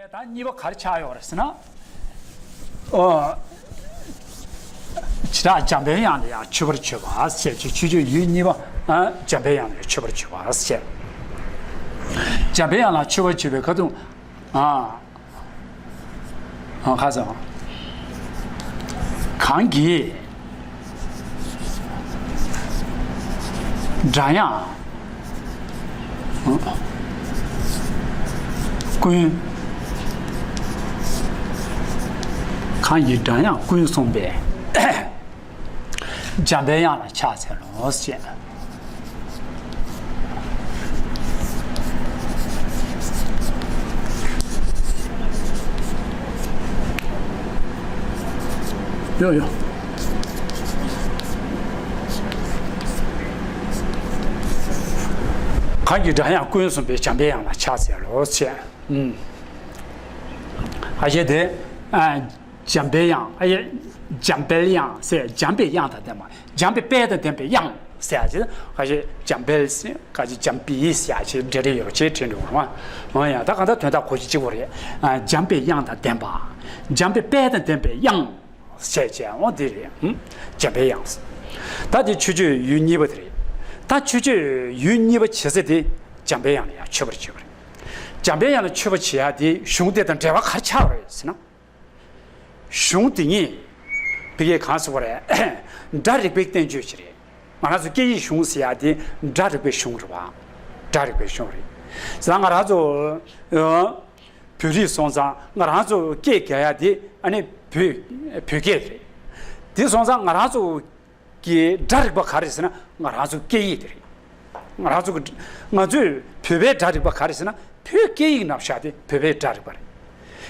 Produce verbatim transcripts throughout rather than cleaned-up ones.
ད་གཉིས་པ་ག་རེ་ཆགས་ཡོད་རེད་ཟེར་ན། ཨོ། བྱེ་བྲག་འཇམ་པའི་དབྱངས་ལ་ཡང་མཆོད་པར་བརྗོད་པ་ཞེས་བྱ། མཆོད་བརྗོད་ཡུལ་གཉིས་པ། ཨ། འཇམ་པའི་དབྱངས་ལ་མཆོད་པར་བརྗོད་པ་ཞེས། འཇམ་པའི་དབྱངས་ལ་མཆོད་པར་བརྗོད་པའི་ཁ་ཐུག་ཨ། ཨ། ཁ་སང་། གང་གིས་སྒྲ་དབྱངས་ཀུན། གང་གིས་སྒྲ་དབྱངས་ཀུན་གསུངས་པས། འཇམ་པའི་དབྱངས་ལ་ཕྱག་འཚལ་ལོ་ཞེས། ཡོ་ཡོ། གང་གིས་སྒྲ་དབྱངས་ཀུན་གསུངས་པས། འཇམ་པའི་དབྱངས་ལ་ཕྱག་འཚལ་ལོ་ཞེས། ཨུམ། ཨ་ཞེ་དེ། ཨ། འཇམ་པའི་དབྱངས། ཨ་ཡེ། འཇམ་པའི་དབྱངས་ཟེར། འཇམ་པའི་དབྱངས་དང་ལྡན་པ། འཇམ་པའི་དཔལ་དང་ལྡན་པའི་དབྱངས་ཟེར་ཡ་ཅིག་ཁ་ཤས་འཇམ་དཔལ་ཟེར། ཁ་ཅིག་འཇམ་པའི་ཟེར་ཡ་ཅིག་འབྲེལ་འདྲིས་ཡོད་པ་ཅིག་བྲིས་འདུག་རེད་བ། འོ་ཡ། ད་གང་ལྟར་དོན་དག་གོ་གཞི་གཅིག་པོ་རེད། ཨ། འཇམ་པའི་དབྱངས་དང་ལྡན་པ། འཇམ་པའི་དཔལ་དང་ལྡན་པའི་དབྱངས་ཟེར་བྱས། འོ་དེ་རེད། ཨུམ། འཇམ་པའི་དབྱངས། ད་དེ་མཆོད་བརྗོད་ཡུལ་གཉིས་པ་དེ་རེད། ད་མཆོད་བརྗོད་ཡུལ་གཉིས་པ་བྱེད་ས་དེ་འཇམ་པའི་དབྱངས་ལ་ཡང་མཆོད་པར་བརྗོད་པ་རེད། འཇམ་པའི་དབྱངས་ལ་མཆོད་པ་བྱེད་ཡ་དེ་གཞུང་དེ་དང་འབྲེལ་བ་ག་རེ་ཆགས་པ་རེད་ཟེར་ན། གཞུང་དེ་ཉིད་ཕ་གིའི་གང་ཟེར་བ་རེད། སྒྲ་རིག་པའི་བསྟན་བཅོས་ཤིག་རེད། ང་རང་ཚོ་སྐད་ཡིག་གཞུང་ཟེར་ཡ་དེ་སྒྲ་རིག་པའི་གཞུང་རེད་བ། སྒྲ་རིག་པའི་གཞུང་རེད། ཟེར་ན་ང་རང་ཚོ་ཨ་བོད་རིགས་སོང་ཙང་ང་རང་ཚོ་སྐད་རྒྱག་ཡ་དེ་ཨ་ནི་བོད་བོད་སྐད་རེད། དེ་སོང་ཙང་ང་རང་ཚོ་གི་སྒྲ་རིག་པ་ག་རེ་ཟེར་ན་ང་རང་ཚོ་སྐད་ཡིག་དེ་རེད། ང་རང་ཚོ་གི་ང་ཚོས་བོད་པའི་སྒྲ་རིག་པ་ག་རེ་ཟེར་ན་བོད་སྐད་ཡིག་རྣམ་གཞག་དེ་བོད་པའི་སྒྲ་རིག་པ་རེད།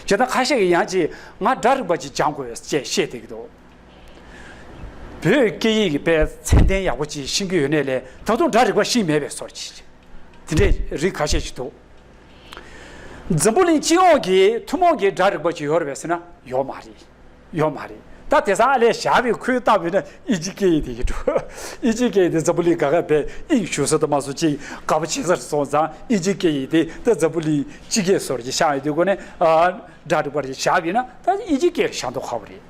བྱས་ཙང་ཁ་ཤས་ཀྱིས་ཡང་ཅིག་ང་སྒྲ་རིག་པ་ཅིག་སྦྱང་དགོས་ཅེས་བཤད་བསྡད་ཀྱི་འདུག་བོད་སྐད་ཡིག་གི་དཔེ་ཚད་ལྡན་ཡག་པོ་ཅིག་ཤེས་ཀྱི་ཡོད་ནའི་ལས་ད་དུང་སྒྲ་རིག་པ་ཤེས་མེད་པའི་བཟོ་ཅིག་དེ་འདྲའི་རིགས་ཁ་ཤས་ཅིག་འདུག་འཛམ་བུ་གླིང་སྤྱི་ཡོངས་ཀྱི་ཐུན་མོང་གི་སྒྲ་རིག་པ་ཅིག་ཡོད་རེད་པས་ཟེར་ན་ཡོད་མ་རེད། ཡོད་མ་རེད། ད་དེང་སང་ཨ་ལས་བཞག་པའི་ཁུལ་བཏང་བས་ན་ཨིན་ཇི་སྐད་ཡིག་དེ་ཡིན་འགྲོ། ཨིན་ཇི་སྐད་ཡིག་དེ་འཛམ་བུ་གླིང་ག་ག་བས་དབྱིངས་ཞུགས་ས་དུ་མ་སོང་ཅིག་དགའ་པོ་བྱེད་སར་སོང་ཙང་ཨིན་ཇི་སྐད་ཡིག་དེ་ད་འཛམ་བུ་གླིང་སྤྱི་སྐད་བཟོ་འདྲ་ཅིག་ཤར་ཡོང་དུས་ཁོ་ནས་ཨ་སྒྲ་རིག་པ་རེ་བཞག་པས་ན་ད་ཨིན་ཇི་སྐད་ཤར་མདོག་ཁ་པོ་རེད།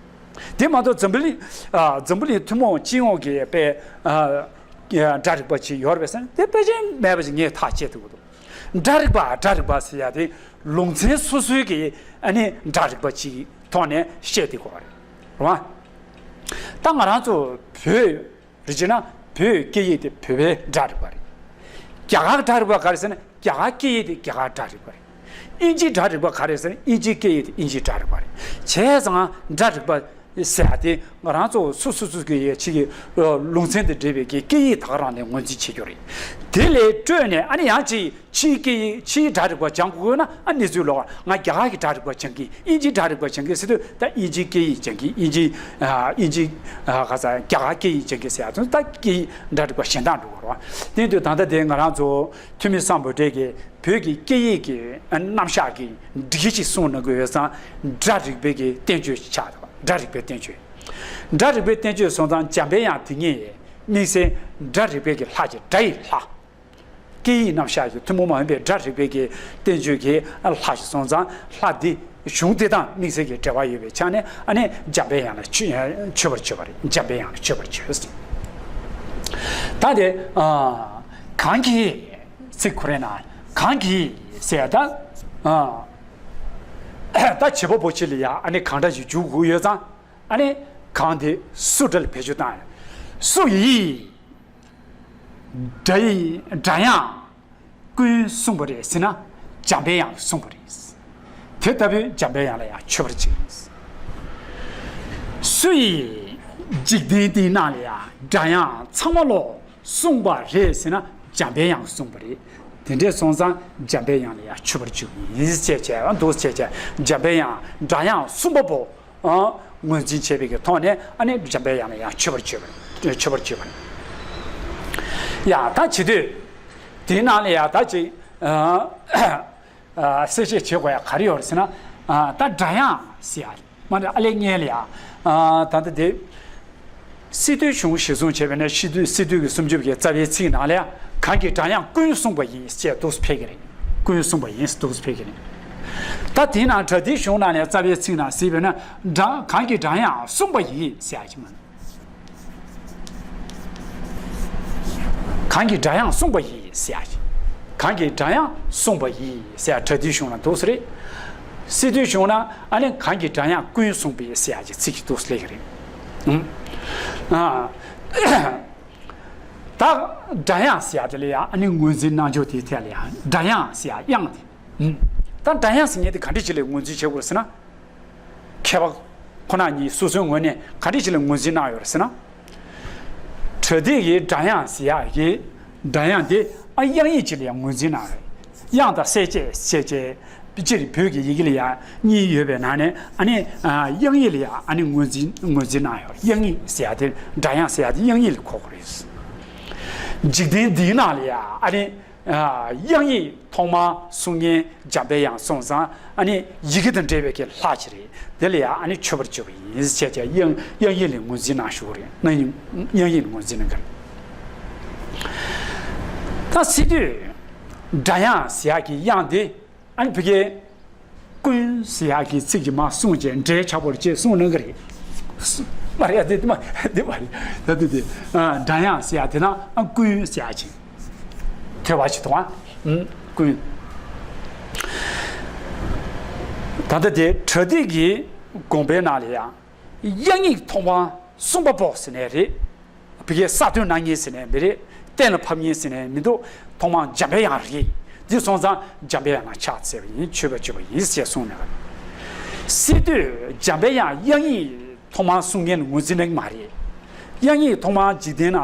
དེ་མ་གཏོགས་འཛམ་བུ་གླིང་ཨ་འཛམ་བུ་གླིང་ཐུན་མོང་སྤྱི་ཡོངས་ཀྱི་དཔེ་ཨ་སྒྲ་རིག་པ་ཅིག་ཡོད་རེད་པས་ཟེར་ན་དེ་དཔེ་ཅན་མེད་པ་ཅིག་ངས་ཐག་བཅད་ཐུབ་ཀྱི་འདུག་སྒྲ་རིག་པ་སྒྲ་རིག་པ་ཟེར་ཡ་དེ་ལུང་ཚན་སོ་སོའི་གི་ཨ་ནི་སྒྲ་རིག་པ་ཅིག་ཐོག་ནས་བཤད་དེ་གོ་བ་རེད། རེད་བ། ད་ང་རང་ཚོ་བོད་རེད་ཅེ་ན་བོད་སྐད་ཡིག་དེ་བོད་པའི་སྒྲ་རིག་པ་རེད། རྒྱ་གར་སྒྲ་རིག་པ་ག་རེ་ཟེར་ན་རྒྱ་གར་སྐད་ཡིག་དེ་རྒྱ་གར་སྒྲ་རིག་པ་རེད། ཨིན་ཇིའི་སྒྲ་རིག་པ་ག་རེ་ཟེར་ན་ཨིན་ཇིའི་སྐད་ཡིག་དེ་ཨིན་ཇིའི་སྒྲ་རིག་པ་རེད། བྱས་ཙང་སྒྲ་རིག་པ་ཟེར་ཡ་དེ་ང་རང་ཚོ་སོ་སོ་སོ་གི་ཡ་ཕྱི་གི་ལུང་ཚན་དང་འབྲེལ་བའི་གི་སྐད་ཡིག་དག་རང་ནས་ངོས་འཛིན་བྱེད་རྒྱུ་རེད། དེ་ལས་སྤྲོས་ནས་ཨ་ནི་ཡང་ཅིག་ཕྱིའི་སྐད་ཡིག་ཕྱིའི་སྒྲ་རིག་པ་སྦྱང་དགོས་ན་ཨ་གནས་ཚུལ་ལོག་ང་རྒྱ་གར་གྱི་སྒྲ་རིག་པ་སྦྱང་གི་ཨིན་ཇིའི་སྒྲ་རིག་པ་སྦྱང་གི་ཟེར་དུས་ད་ཨིན་ཇིའི་སྐད་ཡིག་སྦྱང་གི་ཨིན་ཇི་ཨ་ཨིན་ཇི་ཨ་ག་ས་རྒྱ་གར་སྐད་ཡིག་སྦྱང་གི་ཟེར་ཡ་དུས་ད་སྐད་ཡིག་སྒྲ་རིག་པ་གཞན་དག་འགྲོ་དགོས་རེད་བ། དེ་དུས་ད་ལྟ་དེ་ང་རང་ཚོ་ཐོན་མི་སམ་བྷོ་ཊས་ཀྱི་བོད་ཀྱི་སྐད་ཡིག་གི་རྣམ་གཞག་གི་སྒྲིག་གཞི་ཅིག་གསུངས་གནང་གི་ཡོད་ཙང་སྒྲ་རིག་པའི་གི་བསྟན་བཅོས་ཤིག་ཆགས་འདུག་སྒྲ་རིག་པའི་བསྟན་བཅོས། སྒྲ་རིག་པའི་བསྟན་བཅོས་སོང་ཙང་འཇམ་པའི་དབྱངས་དེ་ཉིད་དམིགས་བསལ་སྒྲ་རིག་པའི་གི་ལྷ་ཅིག་སྒྲ་ཡི་ལྷ། སྐད་ཡིག་རྣམ་གཞག་གི་ཐུན་མོང་མ་ཡིན་པའི་སྒྲ་རིག་པའི་གི་བསྟན་བཅོས་ཀྱི་ལྷ་ཞིག་སོང་ཙང་ལྷ་འདི་གཞུང་དེ་དང་དམིགས་བསལ་གྱི་འབྲེལ་བ་ཡོད་པའི་ཆ་ནས་ཨ་ནི་འཇམ་པའི་དབྱངས་ལ་མཆོད་མཆོད་པར་བརྗོད་པ་རེད། འཇམ་པའི་དབྱངས་ལ་མཆོད་པར་བརྗོད། ད་དེ་ཨ་གང་གིས་ཚིག་ཁོ་རེ་ན་གང་གིས་ཟེར་ད་ཨ་ད་བྱེད་པ་པོ་ཆེ་ལ་ཡ་ཨ་ནི་གང་འདྲ་ཞིག་འཇུག་དགོས་ཡོད་ཙང་ཨ་ནི་གང་དེ་སུ་འདྲ་ལ་བེད་སྤྱོད་བཏང་ཡ། སུ་ཡིས། སྒྲ་ཡི་སྒྲ་དབྱངས་ཀུན་གསུངས་པ་རེད་ཟེར་ན་འཇམ་པའི་དབྱངས་ལ་གསུངས་པ་རེད། དེ་ལྟ་བུའི་འཇམ་པའི་དབྱངས་ལ་ཡང་མཆོད་པར་བྱེད། སུ་ཡིས་འཇིག་རྟེན་འདི་ནང་ལ་ཡང་སྒྲ་དབྱངས་ཚང་མ་ལོ་གསུངས་པ་རེད་ཟེར་ན་འཇམ་པའི་དབྱངས་ལ་གསུངས་པ་རེད། དེ་འདྲས་སོང་ཙང་འཇམ་པའི་དབྱངས་ལ་ཡང་མཆོད་པར་བྱེད་ཡིན་ཟེར་བྱས་འདུག་ཟེར་བྱས་འཇམ་པའི་དབྱངས་སྒྲ་དབྱངས་གསུམ་པ་པོ། ཨ། ངོས་འཛིན་བྱས་པའི་གི་ཐོག་ནས་ཨ་ནི་འཇམ་པའི་དབྱངས་ལ་ཡང་མཆོད་པར་བརྗོད་པ་མཆོད་པར་བརྗོད་པ་ཡ། ད་བྱེད་དུས་དེའི་ནང་ལ་ཡང་ད་ཅིག་ཨ་ཨ་གསལ་བཤད་བྱེད་དགོས་ཡ་ག་རེ་ཡོད་རེད་ཟེར་ན། ཨ་ད་སྒྲ་དབྱངས་ཟེར་ཡ་མ་ནི་ཨ་ལས་སྔོན་ལ་ཡ་ཨ་ད་ལྟ་དེ་སི་ཏུའི་གཞུང་གཞིར་བཟུང་བྱས་པ་ཡིན་ན་སི་ཏུ་སི་ཏུ་གི་སུམ་ཅུ་པའི་རྩ་བའི་ཚིག་ནང་ལ་ཡ་གང་གིས་སྒྲ་དབྱངས་ཀུན་གསུངས་པ་ཡིན་ཅེས་འདུག་སེ་ཕེབས་ཀྱི་རེད། ཀུན་གསུངས་པ་ཡིན་ཟེར་འདུག་སེ་ཕེབས་ཀྱི་རེད། ད་དེའི་ནང་པྲ་ཏིའི་གཞུང་ནང་ནས་རྩ་བའི་ཚིག་ནང་གཟིགས་པས་ན། སྒྲ་གང་གིས་སྒྲ་དབྱངས་གསུངས་པ་ཡིས་ཟེར་ཡག་ཅིག་མ། གང་གིས་སྒྲ་དབྱངས་གསུངས་པ་ཡིས་ཟེར་ཡག་ཅིག་གང་གིས་སྒྲ་དབྱངས་གསུངས་པ་ཡིས་ཟེར་ཡག་པྲ་ཏིའི་གཞུང་ན་འདུག་སེ་རེད། སི་ཏུའི་གཞུང་ན་ཨ་ནི་གང་གིས་སྒྲ་དབྱངས་ཀུན་གསུངས་པའི་ཟེར་ཡག་ཅིག་ཚིག་ཅིག་འདུག་སེ་སླེབས་ཀྱི་རེད། ཨུམ། ཨ། ད་སྒྲ་དབྱངས་ཟེར་ཡག་དེ་ལ་ཡང་ཨ་ནི་ངོས་འཛིན་གནང་ཕྱོགས་དེའི་ཐད་ལ་ཡང་སྒྲ་དབྱངས་ཟེར་ཡག་དབྱངས་དེ། ཨུམ། ད་སྒྲ་དབྱངས་ཟེར་མཁན་དེ་ག་འདྲ་ཞིག་ལ་ངོས་འཛིན་བྱེད་དགོས་ཟེར་ན། མཁས་པ་ཁོ་ན་ཉིད་སོ་སོའི་ངོས་ནས་ག་འདྲ་ཞིག་ལ་ངོས་འཛིན་གནང་ཡོད་རེད་ཟེར་ན། པྲ་ཏི་གིས་སྒྲ་དབྱངས་ཟེར་ཡག་གི་སྒྲ་དབྱངས་དེ་ཨ་དབྱངས་ཡིག་ཅིག་ལ་ཡང་ངོས་འཛིན་གནང་རེད། དབྱངས་དང་གསལ་བྱེད་ཟེར་བྱས་སྤྱིར་བོད་ཀྱི་ཡི་གེ་ལ་ཡང་གཉིས་ཡོད་པའི་ནང་ནས་ཨ་ནི་ཨ་དབྱངས་ཡིག་ལ་ཡང་ཨ་ནི་ངོས་འཛིན་ངོས་འཛིན་གནང་ཡོད་རེད། དབྱངས་ཡིག་ཟེར་ཡག་དེ་སྒྲ་དབྱངས་ཟེར་ཡག་དེ་དབྱངས་ཡིག་ལ་གོ་དགོས་རེད། འཇིག་རྟེན་འདིའི་ནང་ལ་ཡང་ཨ་ནི། ཨ། དབྱངས་ཡིག་ཐོག་མར་གསུང་མཁན་འཇམ་དཔལ་དབྱངས་སོང་ཙང་ཨ་ནི་ཡི་གེ་དང་འབྲེལ་བའི་གི་ལྷ་ཅིག་རེད། དེ་ལ་ཡང་ཨ་ནི་མཆོད་པར་བརྗོད་པ་ཡིན་ཟེར་བྱས་དབྱངས་དབྱངས་ཡིག་ལ་ངོས་འཛིན་གནང་ཞུ་གི་རེད། དབྱངས་ཡིག་ལ་ངོས་འཛིན་གནང་གི་རེད། ད་སི་ཏུས་སྒྲ་དབྱངས་ཟེར་ཡག་གི་དབྱངས་དེ། ཨ་ནི་ཕ་གིའི་ཀུན་ཟེར་ཡག་གི་ཚིག་གིས་མར་གསུངས་བྱས་འབྲེལ་ཆགས་པོ་བྱས་གསུངས་གནང་གི་རེད། མ་རེད་ཡ་དེ་དེ་མ་དེ་མ་རེད་ད་དེ་དེ། ཨ། སྒྲ་དབྱངས་ཟེར་ཡག་དེ་ན་ཨ་ཀུན་ཟེར་ཡག་ཅིག་ཐོས་པ་ཅིག་དང་ཨ་ཀུན། ད་ལྟ་དེ་པྲ་ཏི་གི་དགོངས་པའི་ནང་ལ་ཡང་དབྱངས་ཡིག་ཐོག་མར་གསུངས་པ་པོ་ཟེར་ནས་རེད། ཕ་གིའི་ས་བཏོན་གནང་མཁན་ཟེར་ནས་མི་རེད། གཏན་ལ་ཕབ་མཁན་ཟེར་ནས་མི་འདུག་ཐོག་མར་འཇམ་དཔལ་དབྱངས་རེད། འདི་སོང་ཙང་འཇམ་དཔལ་དབྱངས་ལ་ཕྱག་འཚལ་བ་ཡིན། མཆོད་པ་བརྗོད་པ་ཡིན་ཞེས་གསུངས་ནས། སི་ཏུས་འཇམ་དཔལ་དབྱངས་དབྱངས་ཡིག་ཐོག་མར་གསུང་མཁན་ངོས་འཛིན་གནང་གི་མ་རེད། དབྱངས་ཡིག་ཐོག་མར་འཇིག་རྟེན་ན་ཨ་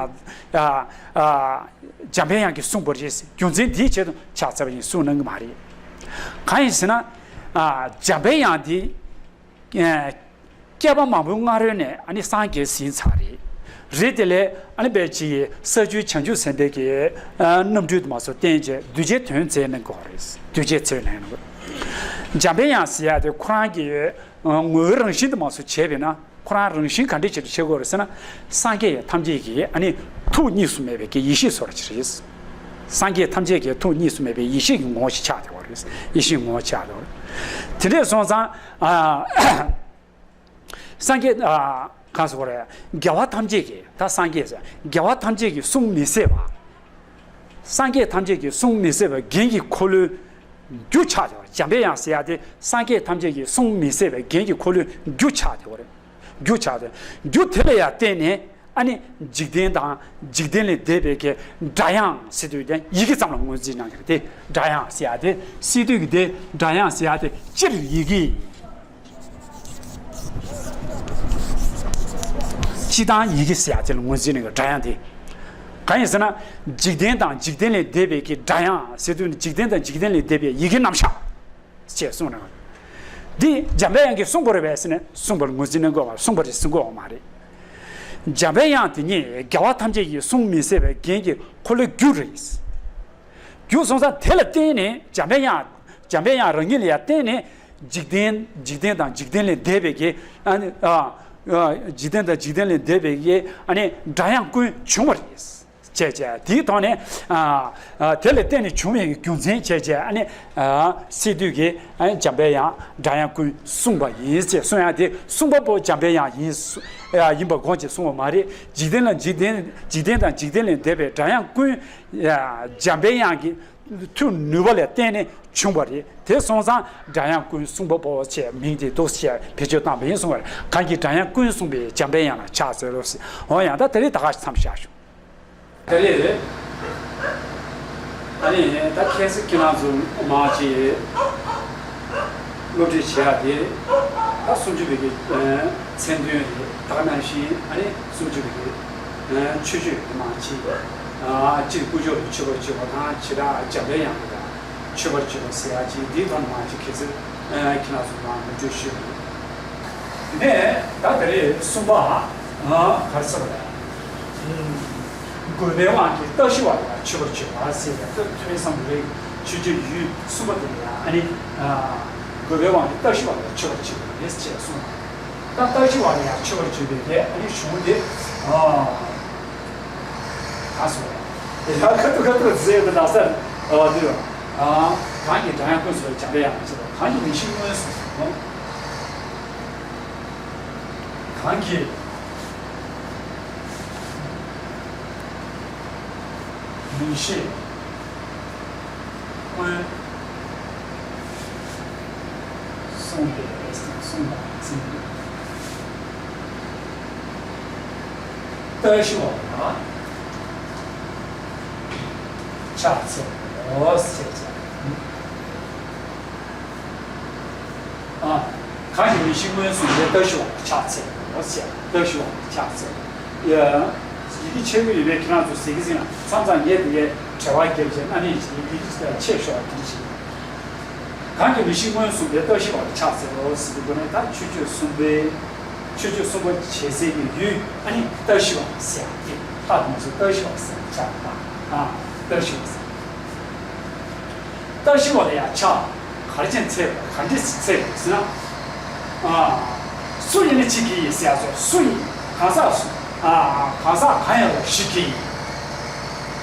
ཨ་འཇམ་དཔལ་དབྱངས་ཀྱིས་གསུངས་པ་རེད། རྒྱུ་མཚན་འདིའི་ཆེད་དུ་ཕྱག་འཚལ་བ་ཡིན་གསུངས་གནང་གི་མ་རེད། གང་ཡིན་ཟེར་ན། ཨ། འཇམ་དཔལ་དབྱངས་འདི། ཨ། བསྐལ་པ་མང་པོའི་སྔ་རོལ་ནས་ཨ་ནི་སངས་རྒྱས་ཟིན་ཚར་རེད། རེད་དེ་ལས་ཨ་ནི་དཔེ་ཅིག་ས་བཅུའི་བྱང་ཆུབ་སེམས་དཔའི་གི་ཨ་རྣམ་འཕྲུལ་དུ་མ་སོགས་བསྟན་བྱས་གདུལ་བྱའི་དོན་མཛད་གནང་དགོས་རེད། གདུལ་བྱའི་དོན་གནང་དགོས། འཇམ་དཔལ་དབྱངས་ཟེར་ཡག་དེ་ཁོ་རང་གི་ངོ་བོའི་རང་བཞིན་དུ་མ་སོགས་བྱས་པས་ན་ཁོ་རང་རང་བཞིན་ག་འདྲ་ཞིག་ཏུ་བྱེད་དགོས་རེད་ཟེར་ན། སངས་རྒྱས་ཐམས་ཅད་ཀྱི་ཨ་ནི་ཐུགས་གཉིས་སུ་མེད་པའི་གི་ཡེ་ཤེས་བཟོ་འདྲ་ཅིག་རེད། སངས་རྒྱས་ཐམས་ཅད་ཀྱི་ཐུགས་གཉིས་སུ་མེད་པའི་ཡེ་ཤེས་ཀྱི་ངོ་བོ་ཞིག་ཆགས་བསྡད་པ་རེད། ཡེ་ཤེས་ངོ་བོ་ཆགས་བསྡད་པ་རེད། དེ་འདྲས་སོང་ཙང་ཨ། སངས་རྒྱས་ཨ། གང་ཟེར་བ་རེད། རྒྱལ་བ་ཐམས་ཅད་ཀྱི་ད་སངས་རྒྱས་ཟེར་རྒྱལ་བ་ཐམས་ཅད་ཀྱི་གསུང་མི་ཟད་པ། སངས་རྒྱས་ཐམས་ཅད་ཀྱི་གསུང་མི་ཟད་པའི་རྒྱན་གྱི་འཁོར་ལོའི་རྒྱུ་ཆགས་བསྡད་པ་རེད། འཇམ་དཔལ་དབྱངས་ཟེར་ཡག་དེ་སངས་རྒྱས་ཐམས་ཅད་ཀྱི་གསུང་མི་ཟད་པའི་རྒྱན་གྱི་འཁོར་ལོའི་རྒྱུ་ཆགས་བསྡད་པ་རེད། རྒྱུ་ཆགས་ཏེ། རྒྱུ་དེ་ལ་ཡང་བརྟེན་ནས་ཨ་ནི་འཇིག་རྟེན་དང་འཇིག་རྟེན་ལས་འདས་པའི་གི་སྒྲ་དབྱངས་ཟེར་དུས་དེ་ཡི་གེ་ཙམ་ལ་ངོས་འཛིན་གནང་གི་རེད་དེ། སྒྲ་དབྱངས་ཟེར་ཡག་དེ་སི་ཏུས་ཀྱི་དེ་སྒྲ་དབྱངས་ཟེར་ཡག་དེ་སྤྱིར་ཡི་གེ་སྤྱི་དང་ཡི་གེ་ཟེར་ཡག་དེ་ལ་ངོས་འཛིན་གནང་གི་སྒྲ་དབྱངས་དེ། གང་ཡིན་ཟེར་ན། འཇིག་རྟེན་དང་འཇིག་རྟེན་ལས་འདས་པའི་གི་སྒྲ་དབྱངས་ཟེར་དུས་ནི་འཇིག་རྟེན་དང་འཇིག་རྟེན་ལས་འདས་པའི་ཡི་གེ་རྣམ་གཞག་ཅེས་གསུངས་གནང་། འདི་འཇམ་དཔལ་དབྱངས་ཀྱིས་གསུངས་པ་རེད་པས་ཟེར་ནས་གསུངས་པར་ངོས་འཛིན་གནང་དགོས་པ། གསུངས་པ་རེད་ཟེར་དགོས་པ་མ་རེད། འཇམ་དཔལ་དབྱངས་དེ་ཉིད་རྒྱལ་བ་ཐམས་ཅད་ཀྱི་གསུང་མི་ཟད་པའི་རྒྱན་གྱི་འཁོར་ལོའི་རྒྱུ་རེད། རྒྱུ་སོང་ཙང་དེ་ལ་བརྟེན་ནས་འཇམ་དཔལ་དབྱངས་འཇམ་དཔལ་དབྱངས་རང་ཉིད་ལ་ཡང་བརྟེན་ནས་འཇིག་རྟེན་འཇིག་རྟེན་དང་འཇིག་རྟེན་ལས་འདས་པའི་གི་ཨ་ནི་ཨ་ཨ་འཇིག་རྟེན་དང་འཇིག་རྟེན་ལས་འདས་པའི་གི་ཨ་ནི་སྒྲ་དབྱངས་ཀུན་བྱུང་བ་རེད། བྱས་བྱས་དེའི་ཐོག་ནས་ཨ་ཨ་དེ་ལ་བརྟེན་ནས་བྱུང་བའི་རྒྱུ་མཚན་བྱས་བྱས་ཨ་ནི་ཨ་སི་ཏུ་གིས་ཨ་ནི་འཇམ་དཔལ་དབྱངས་སྒྲ་དབྱངས་ཀུན་གསུངས་པ་ཡིན་ཅེས་གསུང་ཡག་དེ་གསུང་པ་པོ་འཇམ་དཔལ་དབྱངས་ཡིན་ཡིན་པ་དགོངས་ཅེས་གསུངས་པ་མ་རེད། འཇིག་རྟེན་ལ་འཇིག་རྟེན་འཇིག་རྟེན་དང་འཇིག་རྟེན་ལས་འདས་པའི་སྒྲ་དབྱངས་ཀུན་འཇམ་དཔལ་དབྱངས་ཀྱི་མཐུ་ནུས་པ་ལ་བརྟེན་ནས་བྱུང་བ་རེད། དེ་སོང་ཙང་སྒྲ་དབྱངས་ཀུན་གསུངས་པ་པོ་ཅེས་མིང་དེ་འདུག་ཅེས་བེད་སྤྱོད་བཏང་བ་ཡིན་གསུངས་པ་རེད། གང་གིས་སྒྲ་དབྱངས་ཀུན་གསུངས་པའི་འཇམ་དཔལ་དབྱངས་ལ་ཕྱག་འཚལ་ལོ་ཟེར། འོ་ཡང་ད་དེ་རིང་ད་ག་ཞིག་མཚམས་བཞག་ཞུ། དེ་རེད། ཨ་ནི་ད་ཁ་སང་ཁྱེད་རང་ཚོ་མང་ཆེ་སློབ་ཁྲིད་བྱེད་ཡག་དེ་ད་སུམ་ཅུ་པའི་གི་མཚན་དོན་རེད། ད་ག་ནང་བཞིན་ཨ་ནི་སུམ་ཅུ་པའི་གི་མཆོད་བརྗོད་དེ་མང་ཆེ་སྤྱིར་སྐུ་ཕྱོགས་ལ་མཆོད་པར་བརྗོད་པ་དང་། བྱེ་བྲག་འཇམ་པའི་དབྱངས་ལ་མཆོད་པར་བརྗོད་པ་ཟེར་ཡག་ཅིག་འདིའི་ཐོག་ནས་མང་ཆེ་ཁ་སང་ཁྱེད་རང་ཚོ་མང་ངོ་སྤྲོད་ཞུས་པ་རེད། དེ་ནས་ད་དེ་རིང་གསུམ་པ་ག་རེ་ཟེར་བ་རེད། དགོས་པའི་དབང་གིས་རྟག་ཞི་བ་ལ་ཡང་མཆོད་པར་བརྗོད་པ་ཟེར་ཡག་ཐོས་བསམ་རེད། མཆོད་བརྗོད་ཡུལ་གསུམ་པ་དེ་ལ་ཡང་ཨ་ནི་དགོས་པའི་དབང་གིས་རྟག་ཞི་བ་ལ་ཡང་མཆོད་པར་བརྗོད་པ་རེད་ཅེས་གསུངས། ད་རྟག་ཞི་བ་ལ་ཡང་མཆོད་པར་བརྗོད་པའི་དེ་ཨ་ནི་གཞུང་དེ་ག་རེ་ཟེར་བ་རེད། ཡང་ཁ་ཐུག་ཁ་ཐུག་ཟེར་བ་ན་ས་དེ་ཨ། གང་གིས་སྒྲ་དབྱངས་ཀུན་གསལ་བའི་སྦྱར་བའི་ཡང་ན་ཅེས་པ། གང་གིས་མིང་གཞི་མངོན་སུམ། གང་གིས་མིང་གཞི་མངོན་སུམ་པའི་གསུངས་པ་ཟིན་ཏོ། རྟགས་ཞུ་བ་ལ་ཕྱག་འཚལ་ལོ་ཞེས་བྱ། ཨ། གང་གིས་མིང་གཞི་མངོན་སུམ་པའི་རྟགས་ཞུ་བ་ལ་ཕྱག་འཚལ་ལོ་ཞེས། རྟགས་ཞུ་བ་ལ་ཕྱག་འཚལ། ཡ། ཡི་གེ་ཆེན་པོ་ཡིན་པས་ཁྱེད་རང་ཚོ་གཟིགས་ཀྱི་ཟིན་ལ་མཚམས་མཚམས་ངས་དེ་གའི་དྲི་བ་བརྒྱབ་བྱས་ཨ་ནི་ཡི་གེ་ཆེ་ཤོས་དེ་འདྲ་ཞིག་གང་གིས་མིང་གཞི་མངོན་སུམ་པའི་རྟགས་ཞུ་བ་ལ་ཕྱག་འཚལ་ལོ་ཟེར་དུས་སྒོ་ནས་ད་ཆོས་སྤྱོད་གསུམ་པའི་ཆོས་སྤྱོད་གསུམ་པ་བྱེད་སའི་གི་ཡུལ་ཨ་ནི་རྟགས་ཞུ་བ་ཟེར་ཡ་དེ་ལྷག་ཏུ་མ་སོང་རྟགས་ཞུ་བ་ཟེར་ཡ་ཆགས་པ་དང་རྟགས་ཞུ་བ་ཟེར། རྟགས་ཞུ་བ་ལ་ཡང་ཕྱག་ག་རེ་བྱས་འཚལ་དགོས་ག་འདྲས་འཚལ་དགོས་ཟེར་ན། ཨ། སུ་ཡིན་ན་གཅིག་གིས་ཟེར་ཡ་ཚོ་སུ་ཡིན་གང་ཟག་སུ། ཨ། གང་ཟག་གང་ཡིན་ལ་ཞིག་གིས།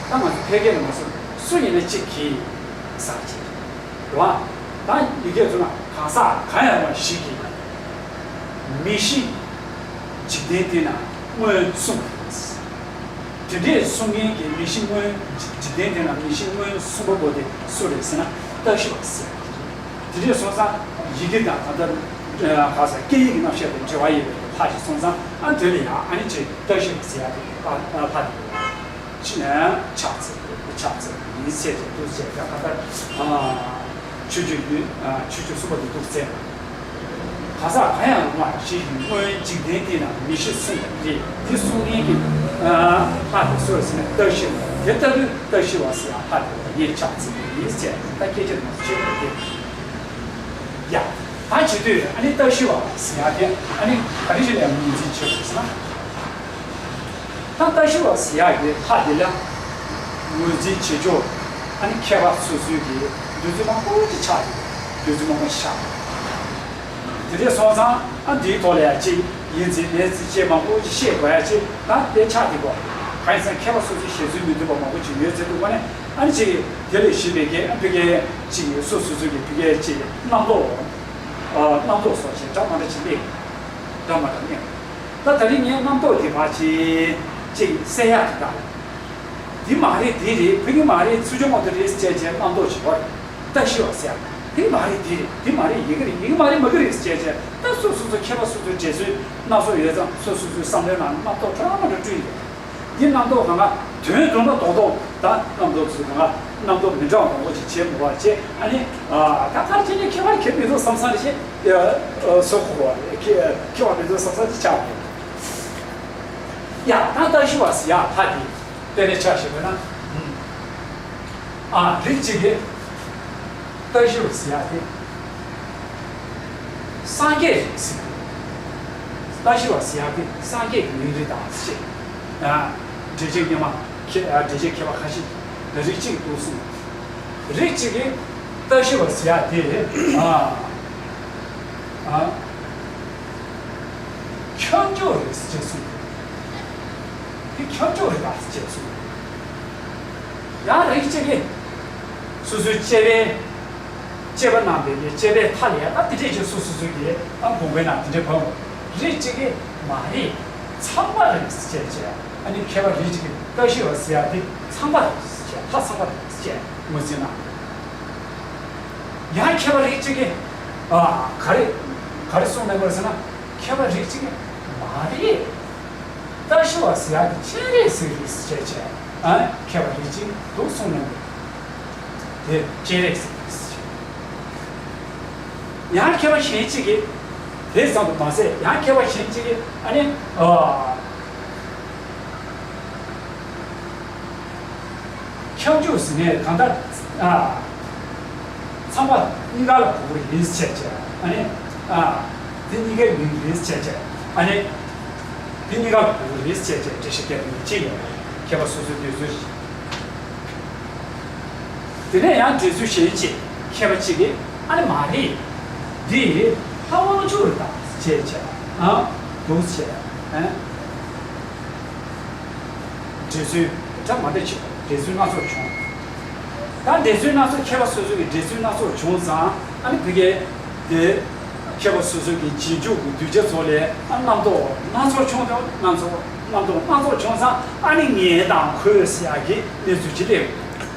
ད་ང་ཚོ་ཕལ་སྐད་ནས་མ་སོང་སུ་ཡིན་ན་གཅིག་གིས་ཟེར་གྱི་རེད་བ། ད་ཡི་གེ་ཚོ་ན་གང་ཟག་གང་ཡིན་ལ་ཞིག་གིས། མིང་གཞི་འཇིག་རྟེན་འདི་ན་མངོན་སུམ་དེ་འདྲས་གསུང་མཁན་གྱི་མིང་གཞི་མངོན། འཇིག་རྟེན་འདི་ན་མིང་གཞི་མངོན་སུམ་པ་པོ་དེ་སུ་རེད་ཟེར་ན་རྟགས་ཞུ་བ་ཟེར་ཡ་དེ་རེད། དེ་འདྲས་སོང་ཙང་ཡི་གེ་དང་ད་ལྟ་ག་ས་སྐད་ཡིག་གི་རྣམ་གཞག་དང་འབྲེལ་བ་ཡོད་པའི་ལྷག་ཅིག་སོང་ཙང་ཨ་དེ་ལ་ཡང་ཨ་ནི་ཅིག་རྟགས་ཞུ་བ་ཟེར་ཡ་དེ་ལྷག་དེ་རེད། ཕྱག་འཚལ་ཕྱག་འཚལ་ཡིན་ཟེར་ཏེ་འདུག་ཟེར་ཡ་ད་ལྟ་ཆོས་སྤྱོད་ཡུལ་ཆོས་སྤྱོད་གསུམ་པ་དེ་འདུག་ཟེར། གང་ཟག་གང་ཡང་རུང་བ་ཞིག་ཡིན་མངོན་འཇིག་རྟེན་འདི་ན་མིང་གཞི་གསུངས་པ་རེད། འདི་གསུང་མཁན་གྱི་ལྷ་དེ་སུ་རེད་ཟེར་ན་རྟགས་ཞུ་བ་དེ་ལྟ་བུའི་རྟགས་ཞུ་བ་ཟེར་ཡ་ལྷ་དེ་ལ་ངས་ཕྱག་འཚལ་ཡིན་ཟེར་ད་སྐད་ཆ་དེ་མ་བྱེད་པ་རེད། ཡ། ད་བྱེད་དུས་ཨ་ནི་རྟགས་ཞུ་བ་ཟེར་ཡ་དེ་ཨ་ནི་ག་རེ་ཞིག་ལ་ངོས་འཛིན་བྱེད་དགོས་ཟེར་ན། ད་རྟགས་ཞུ་བ་ཟེར་ཡག་གི་ལྷ་དེ་ལ་ངོས་འཛིན་བྱེད་ཕྱོགས་ཨ་ནི་མཁས་པ་སོ་སོའི་གི་འདོད་ཚུལ་མང་པོ་ཅིག་ཆགས་ཡོད། འདོད་ཚུལ་མང་པོ་ཞིག་ཆགས་ཡོད། དེ་འདྲ་སོང་ཙང་ཨ་འདིའི་ཐོག་ལ་ཡ་ཅིག་ཡིན་ཚེ་མེད་ཚེ་ཅེས་མང་པོ་ཅིག་བཤད་དགོས་ཡ་ཅིག་ད་དེ་ཆགས་དེ་གོ། གང་ཡིན་ཟེར་ན་མཁས་པ་སོ་སོའི་བཞེད་ཚུལ་མི་མཐུན་པ་མང་པོ་ཅིག་ཡོད་ཚེ་འདུག་གོ་ནས་ཨ་ནི་ཅིག་དེ་ལས་གཞི་བའི་གི་ཨ་ཕ་གི་ཅིག་སོ་སོ་སོ་གི་ཕ་གི་ཅིག་རྣམ་རྟོག་རྣམ་རྟོག་སོགས་ཅིག་འདྲ་མ་འདྲ་ཅིག་སླེབས། འདྲ་མ་འདྲ་སླེབས། ད་ད་རིང་ངས་རྣམ་རྟོག་དེ་བ་ཅིག་ཅིག་སེལ་ཡག་གི་ག་རེད། འདི་མ་རེད་འདི་རེད་ཕ་གི་མ་རེད་ཚུར་ཕྱོགས་མ་གཏོགས་རེད་ཟེར་བྱས་རྣམ་རྟོག་ཅིག་བར་ད་ཤི་བ་ཟེར་ཡག་འདི་མ་རེད་འདི་རེད་འདི་མ་རེད་ཡི་གེ་རེད་ཡི་གེ་མ་རེད་མ་གི་རེད་ཟེར་བྱས་ད་སོ་སོ་སོ་མཁས་པ་སོ་སོའི་འགྲེལ་ཚུལ་སྣ་ཚོགས་ཡོད་ཙང་སོ་སོ་སོའི་བསམ་བློའི་ནང་རྣམ་རྟོག་འདྲ་མ་འདྲ་བསྐྲུན་ཡོད། འདི་རྣམ་རྟོག་གང་ག་དོན་དུ་ན་རྡོག་རྡོག་ད་རྣམ་རྟོག་ཚུལ་གང་ག་རྣམ་རྟོག་མི་འདྲ་བ་མང་པོ་ཅིག་བྱེད་མི་བ་བྱེད་ཨ་ནི་ད་ག་རེ་བྱས་ནས་ཁྱད་པར་གལ་མི་འདུག་བསམ་བསམ་རེ་བྱེད། ཡ། སོ་ཁོ་བ་ཁྱད་པར་མི་འདུག་བསམ་བསམ་ཅིག་ཆགས་འདུག་ཡ་ད་རྟགས་ཞུ་བ་ཟེར་ཡག་ལྷ་དེ་དཔེ་ནས་ཆ་བཞག་པ་ན། ཨ་རིགས་གཅིག་གིས་རྟགས་ཞུ་བ་ཟེར་ཡག་དེ་སངས་རྒྱས་རེད་ཟེར། རྟགས་ཞུ་བ་ཟེར་ཡག་དེ་སངས་རྒྱས་ཀྱི་མིང་རེད་དང་ཞེས། འགྲེལ་བྱེད་སྔོན་མ་མཁས་འགྲེལ་བྱེད་མཁས་པ་ཁ་ཤས་རིགས་གཅིག་ཏུ་གསུངས། རིགས་གཅིག་གིས་རྟགས་ཞུ་བ་ཟེར་ཡག་དེ་ཨ་ཨ། ཁྱབ་འཇུག་རེད་ཅེས་གསུངས། དེ་ཁྱབ་འཇུག་རེད་པ་ཅེས་གསུངས། ཡང་རིགས་གཅིག་གིས་སོ་སོའི་དཔྱད་པའི་དཔྱད་པ་གནང་བའི་དཔྱད་པའི་མཐའ་ལ་ཡང་ད་དེ་འདྲས་ཀྱི་སོ་སོ་སོ་གི་ཨ་དགོངས་པའི་ནང་དེ་འདྲས་བབས། རིགས་གཅིག་གིས་མ་རེད་ཚངས་པ་རེད་ཅེས་བྱས། ཨ་ནི་མཁས་པ་རིགས་གཅིག་གིས་རྟགས་ཞུ་བ་ཟེར་ཡག་དེ་ཚངས་པ་རེད་ཅེས་ལྷ་ཚངས་པ་རེད་ཅེས་ངོས་འཛིན་གནང་། ཡང་མཁས་པ་རིགས་གཅིག་གིས་ཨ་ག་རེ་ག་རེ་གསུངས་མེད་པར་ཟེར་ན་མཁས་པ་རིགས་གཅིག་གིས་མ་རེད། རྟགས་ཞུ་བ་ཟེར་ཡག་དེ་སྤྱན་རས་གཟིགས་རེད་ཟེར་བྱས་བྱས་ཨ་མཁས་པ་རིགས་གཅིག་འདུག་གསུངས་མེད་པར་དེ་སྤྱན་རས་གཟིགས་རེད་ཟེར་བྱས། ཡང་མཁས་པ་གཞན་གཅིག་གིས་དེ་ཙམ་དུ་མ་ཟད་ཡང་མཁས་པ་གཞན་གཅིག་གིས་ཨ་ནི་ཨ། ཁྱབ་འཇུག་ཟེར་ནས་གང་ལྟར་ཨ། ཚངས་པ་གཉིས་ཀ་ལ་གོ་གི་རེད་ཟེར་བྱས་ཨ་ནི་ཨ། དེ་གཉིས་ཀའི་མིང་རེད་ཟེར་བྱས་ཨ་ནི། དེ་གཉིས་ཀ་ལ་གོ་གི་རེད་ཟེར་བྱས་འགྲེལ་བཤད་རྒྱབ་མཁན་གཅིག་ཡོད་རེད་མཁས་པ་སོ་སོའི་འདོད་ཚུལ། དེ་ནས་ཡང་འགྲེལ་ཚུལ་གཞན་གཅིག་མཁས་པ་གཅིག་གིས་ཨ་ནི་མ་རེད། འདི་ལྷ་དབང་ཕྱུག་རེད་ད་ཅེས་བྱས་ཨ་འདུག་ཅེས་ཨ། འགྲེལ་ཚུལ་འདྲ་མ་འདྲ་ཅིག་འགྲེལ་ཚུལ་སྣ་ཚོགས་བྱུང་། ད་འགྲེལ་ཚུལ་སྣ་ཚོགས། མཁས་པ་སོ་སོ་གི་འགྲེལ་ཚུལ་སྣ་ཚོགས་བྱུང་ཙང་། ཨ་ནི་བོད་སྐད་དེ་མཁས་པ་སོ་སོ་གི་རྗེས་འཇུག་གི་གདུལ་བྱ་ཚོ་ལས་ཨ་རྣམ་རྟོག་སྣ་ཚོགས་བྱུང་དང་། སྣ་ཚོགས་རྣམ་རྟོག་སྣ་ཚོགས་བྱུང་ཙང་། ཨ་ནི་ངས་དང་ཁོས་ཟེར་ཡག་གི་གནས་ཚུལ་ཅིག་སླེབས།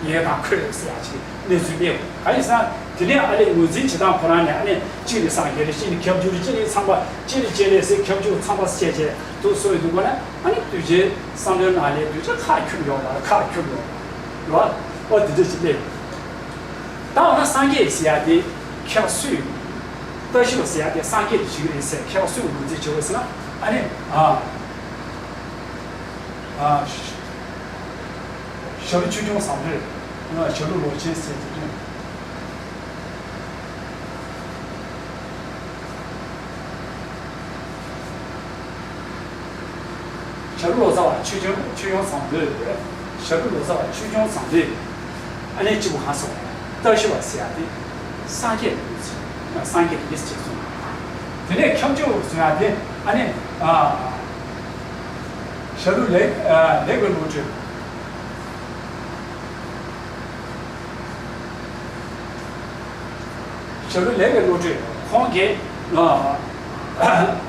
ངས་དང་ཁོས་ཟེར་ཡག་ཅིག་གནས་ཚུལ་སླེབས། གང་ཡིན་ཟེར་ན། དེ་ནས་ཨ་ལས་ངོས་འཛིན་བྱེད་སྟངས་ཁོ་རང་ནས། ཨ་ནི་གཅིག་ནི་སངས་རྒྱས་རེད། གཅིག་ནི་ཁྱབ་འཇུག་རེད། གཅིག་ནི་ཚངས་པ། གཅིག་ནི་སྤྱན་རས་གཟིགས། ཁྱབ་འཇུག་ཚངས་པ་བཅས་བྱས་འདུག་གསུངས་ཡོང་དུས་སྒོ་ནས། ཨ་ནི་གདུལ་བྱའི་བསམ་བློའི་ནང་ལས་གདུལ་བྱ་ཁ་འཁྱོམ་ཡོང་བ། ཁ་འཁྱོམ་ཡོང་བ་རེད་བ། ཨོ་དེ་འདྲ་ཅིག་སླེབས། ད་འོ་ན་སངས་རྒྱས་ཟེར་ཡག་དེ་མཁས་པ་སུས། བཀྲ་ཤིས་པ་ཟེར་ཡག་དེ་སངས་རྒྱས་ཀྱི་ཞིག་རེད་ཟེར་མཁས་པ་སུས་ངོས་འཛིན་བྱེད་དགོས་ཟེར་ན། ཨ་ནི་ཨ་ཨ་ཞྭ་ལུ་ཆོས་སྐྱོང་བཟང་པོས། ཞྭ་ལུ་ལོ་ཆེན་ཟེར་གྱི་སྟོན། ཞྭ་ལུ་ལོ་ཙཱ་བ་ཆོས་སྐྱོང་། ཆོས་སྐྱོང་བཟང་པོས། ཞྭ་ལུ་ལོ་ཙཱ་བ་ཆོས་སྐྱོང་བཟང་པོས། ཨ་ནི་གཅིག་པུ་གང་སོང་། བཀྲ་ཤིས་པ་ཟེར་ཡག་དེ་སངས་རྒྱས་ལ་ཡིན། སངས་རྒྱས་ལ་ཡིན་ཅེས་གསུངས། དེ་ནས་ཁྱབ་འཇུག་གསུང་ཡག་དེ་ཨ་ནི་ཨ་ཞྭ་ལུ་ལེགས། ཨ་ལེགས་པའི་བློ་གྲོས། ཞྭ་ལུ་ལེགས་པའི་བློ་གྲོས་ཁོང་གིས་ཨ་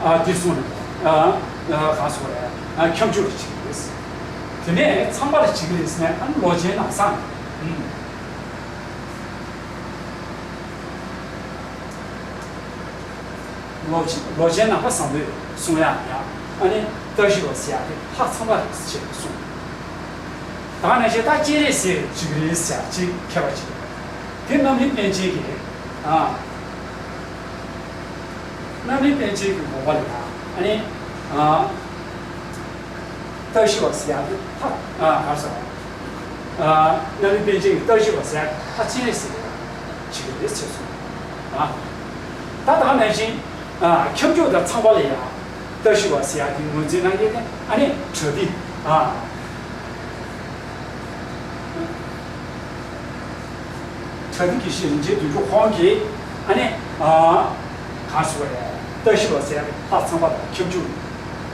ཨ་འདི་གསུངས་ནས། ཨ་ཨ་གང་གསུངས་རེད། ཨ་ཁྱབ་འཇུག་ལ་བྱེད་ཀྱི་རེད། དེ་ནས་ཚངས་པ་ལ་བྱེད་ཀྱི་རེད་ཟེར་ནས། ཨ་ནི་ལོ་ཆེན་ནམ་སངས། ཨུམ། ལོ་ཆེན། ལོ་ཆེན་ནམ་མཁའ་བཟང་པོས་གསུང་ཡག་ཡང་། ཨ་ནི་བཀྲ་ཤིས་པ་ཟེར་ཡག་དེ་ལྷ་ཚངས་པ་རེད་ཅེས་གསུངས། ད་ག་ནང་བཞིན་ད་སྤྱན་རས་གཟིགས་ཅིག་རེད་ཟེར་ཅིག་མཁས་པ་ཅིག་དེ་རྣམ་གླིང་པཎ་ཆེན་གྱིས། ཨ་རྣམ་གླིང་པཎ་ཆེན་གྱི་དགོངས་པ་ལ་ཡང་། ཨ་ནི་ཨ་བཀྲ་ཤིས་པ་ཟེར་ཡག་དེ་ལྷ། ཨ་ག་རེ་ཟེར། ཨ་རྣམ་གླིང་པཎ་ཆེན་གྱིས་བཀྲ་ཤིས་པ་ཟེར་ཡག་ལྷ་སྤྱན་རས་གཟིགས་ཅིག་རེད་ཟེར་གསུངས། ཨ་ད་ད་ག་ནང་བཞིན་ཨ་ཁྱབ་འཇུག་དང་ཚངས་པ་ལ་ཡང་བཀྲ་ཤིས་པ་ཟེར་ཡག་དེ་ངོས་འཛིན་གནང་མཁན་དེ། ཨ་ནི་བྲ་ཏི། ཨ་བྲ་ཏི་དགེ་བཤེས་རིན་ཆེན་དོན་གྲུབ་ཁོང་གིས། ཨ་ནི་ཨ་གང་ཟེར་བ་རེད། བཀྲ་ཤིས་པ་ཟེར་ཡག་ལྷ་ཚངས་པ་དང་ཁྱབ་འཇུག་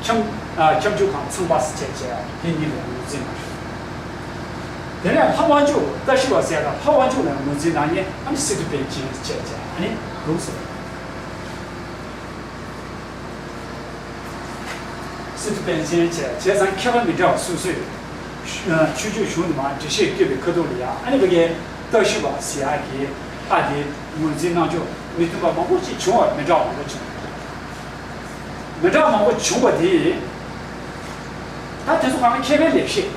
ཁྱབ། ཨ་ཁྱབ་འཇུག་གམ་ཚངས་པ་ཟེར་བྱས་བྱས་དེ་གཉིས་ལ་ངོས་འཛིན་གནང་། དེ་ནས་ལྷ་དབང་ཕྱུག། བཀྲ་ཤིས་པ་ཟེར་ཡག་དང་ལྷ་དབང་ཕྱུག་ལ་ངོས་འཛིན་གནང་མཁན། ཨ་ནི་སི་ཏུ་པཎ་ཆེན་བཅས་བྱས། ཨ་ནི་ལུགས་སོ། སི་ཏུ་པཎ་ཆེན་བཅས་བྱས་ཙང་མཁས་པ་མི་འདྲ་བ་སོ་སོས་ཆོས་སྤྱོད་གཞུང་དུ་མར་འགྲེལ་བཤད་བཀོད་པའི་ཁ་ཐུག་ལ་ཡང་། ཨ་ནི་ཕ་གིའི་བཀྲ་ཤིས་པ་ཟེར་ཡག་གི་ལྷ་དེ་ངོས་འཛིན་གནང་ཕྱོགས་མི་མཐུན་པ་མང་པོ་ཅིག་བྱུང་བ། མི་འདྲ་བ་མང་པོ་བྱུང་། མི་འདྲ་བ་མང་པོ་བྱུང་བ་དེ། ད་དེ་ཚོ་གང་མཁས་པའི་ལེགས་བཤད།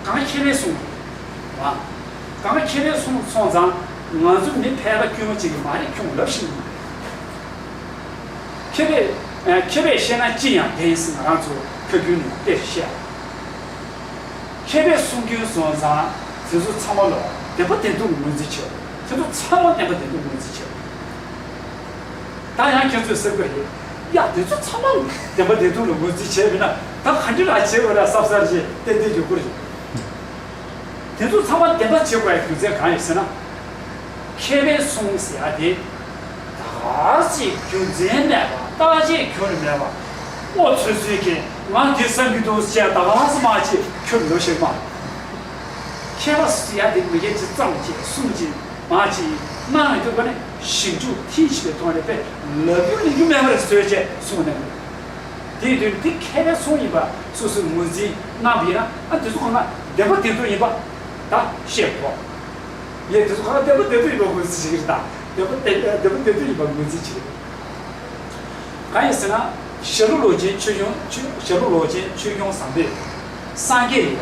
གང་མཁས་པས་གསུངས་པ། གང་མཁས་པས་གསུངས་སོང་ཙང་། ང་ཚོ་མི་ཕལ་པ་དཀྱུས་མ་ཅིག་གིས་མ་རེད་ཁྱོད་ལབ་ཤེས་ཀྱི་མ་རེད། མཁས་པས། ཨ་མཁས་པས་བཤད་ན་ཅི་ཡང་བདེན་ཟེར་ང་རང་ཚོ་ཁ་རྒྱུན་ནས་དཔེ་བཤད། མཁས་པས་གསུང་རྒྱུན་སོང་ཙང་། དེ་ཚོ་ཚང་མ་ལ་བདེན་པ་བདེན་ཐུག་ངོས་འཛིན་བྱེད། དེ་ཚོ་ཚང་མ་བདེན་པ་བདེན་ཐུག་ངོས་འཛིན་བྱེད། ད་ཡང་ཁྱེད་ཚོས་ཟེར་གི་རེད། ཡ་དེ་ཚོ་ཚང་མ་བདེན་པ་བདེན་ཐུག་ལ་ངོས་འཛིན་བྱས་པས་ན། ད་ག་འདྲ་ལ་བྱེད་དགོས་ར་བསམ་བསམ་ཞིག་ཏན་ཏན་ཡོང་གི་རེད། དེ་ཚོ་ཚང་མ་བདེན་པ་བྱེད་དགོས་པའི་རྒྱུ་མཚན་གང་ཡིན་ཟེར་ན། མཁས་པས་གསུངས་ཟེར་ཡག་དེ་ད་ག་ཅིག་རྒྱུ་མཚན་མེད་པ། བརྟག་དཔྱད་ཁྱོན་ནས་མེད་པ། ཨོ་ཚོད་ཚོད་ཀྱིས་ང་འདི་བསམ་གྱི་འདུག་ཟེར་ད་ག་ཟེར་མ་ཅིག་ཁྱོན་ལོ་ཤེས་མ། མཁས་པ་ཟེར་ཡག་དེ་མི་སྒེར་གྱི་བརྩམས་ཅིག་གསུངས་ཅིག་མ་ཅིག་གནང་ཡོད་དུས་ཀ་ནས་ཞིབ་འཇུག་མཐིལ་ཕྱིན་པའི་ཐོག་ནས་དཔེ་ལབ་རྒྱུ་ལེན་རྒྱུ་མེད་པ་རེད་བཟོས་བྱས་གསུངས་ནས། དེའི་དོན་དེ་མཁས་པའི་གསུང་ཡིན་པ་སོ་སོས་ངོས་འཛིན་གནང་བ་ཡིན་ན། ཨ་དེ་ཚོ་གང་ལ་བདེན་པ་བདེན་ཐུག་ཡིན་པ་ད་ཤེས་དགོས། ཡེ་དེ་ཚོ་གང་ལ་བདེན་པ་བདེན་ཐུག་ཡིན་པ་ངོས་འཛིན་བྱེད་ཀྱི་རེད། ད་བདེན་པ་བདེན་བདེན་པ་བདེན་ཐུག་ཡིན་པ་ངོས་འཛིན་བྱེད་ཀྱི་རེད། གང་ཡིན་ཟེར་ན། ཞྭ་ལུ་ལོ་ཆེན་ཆོས་སྐྱོང་། ཆོས། ཞྭ་ལུ་ལོ་ཆེན་ཆོས་སྐྱོང་བཟང་པོས་སངས་རྒྱས་ལ་ཡང་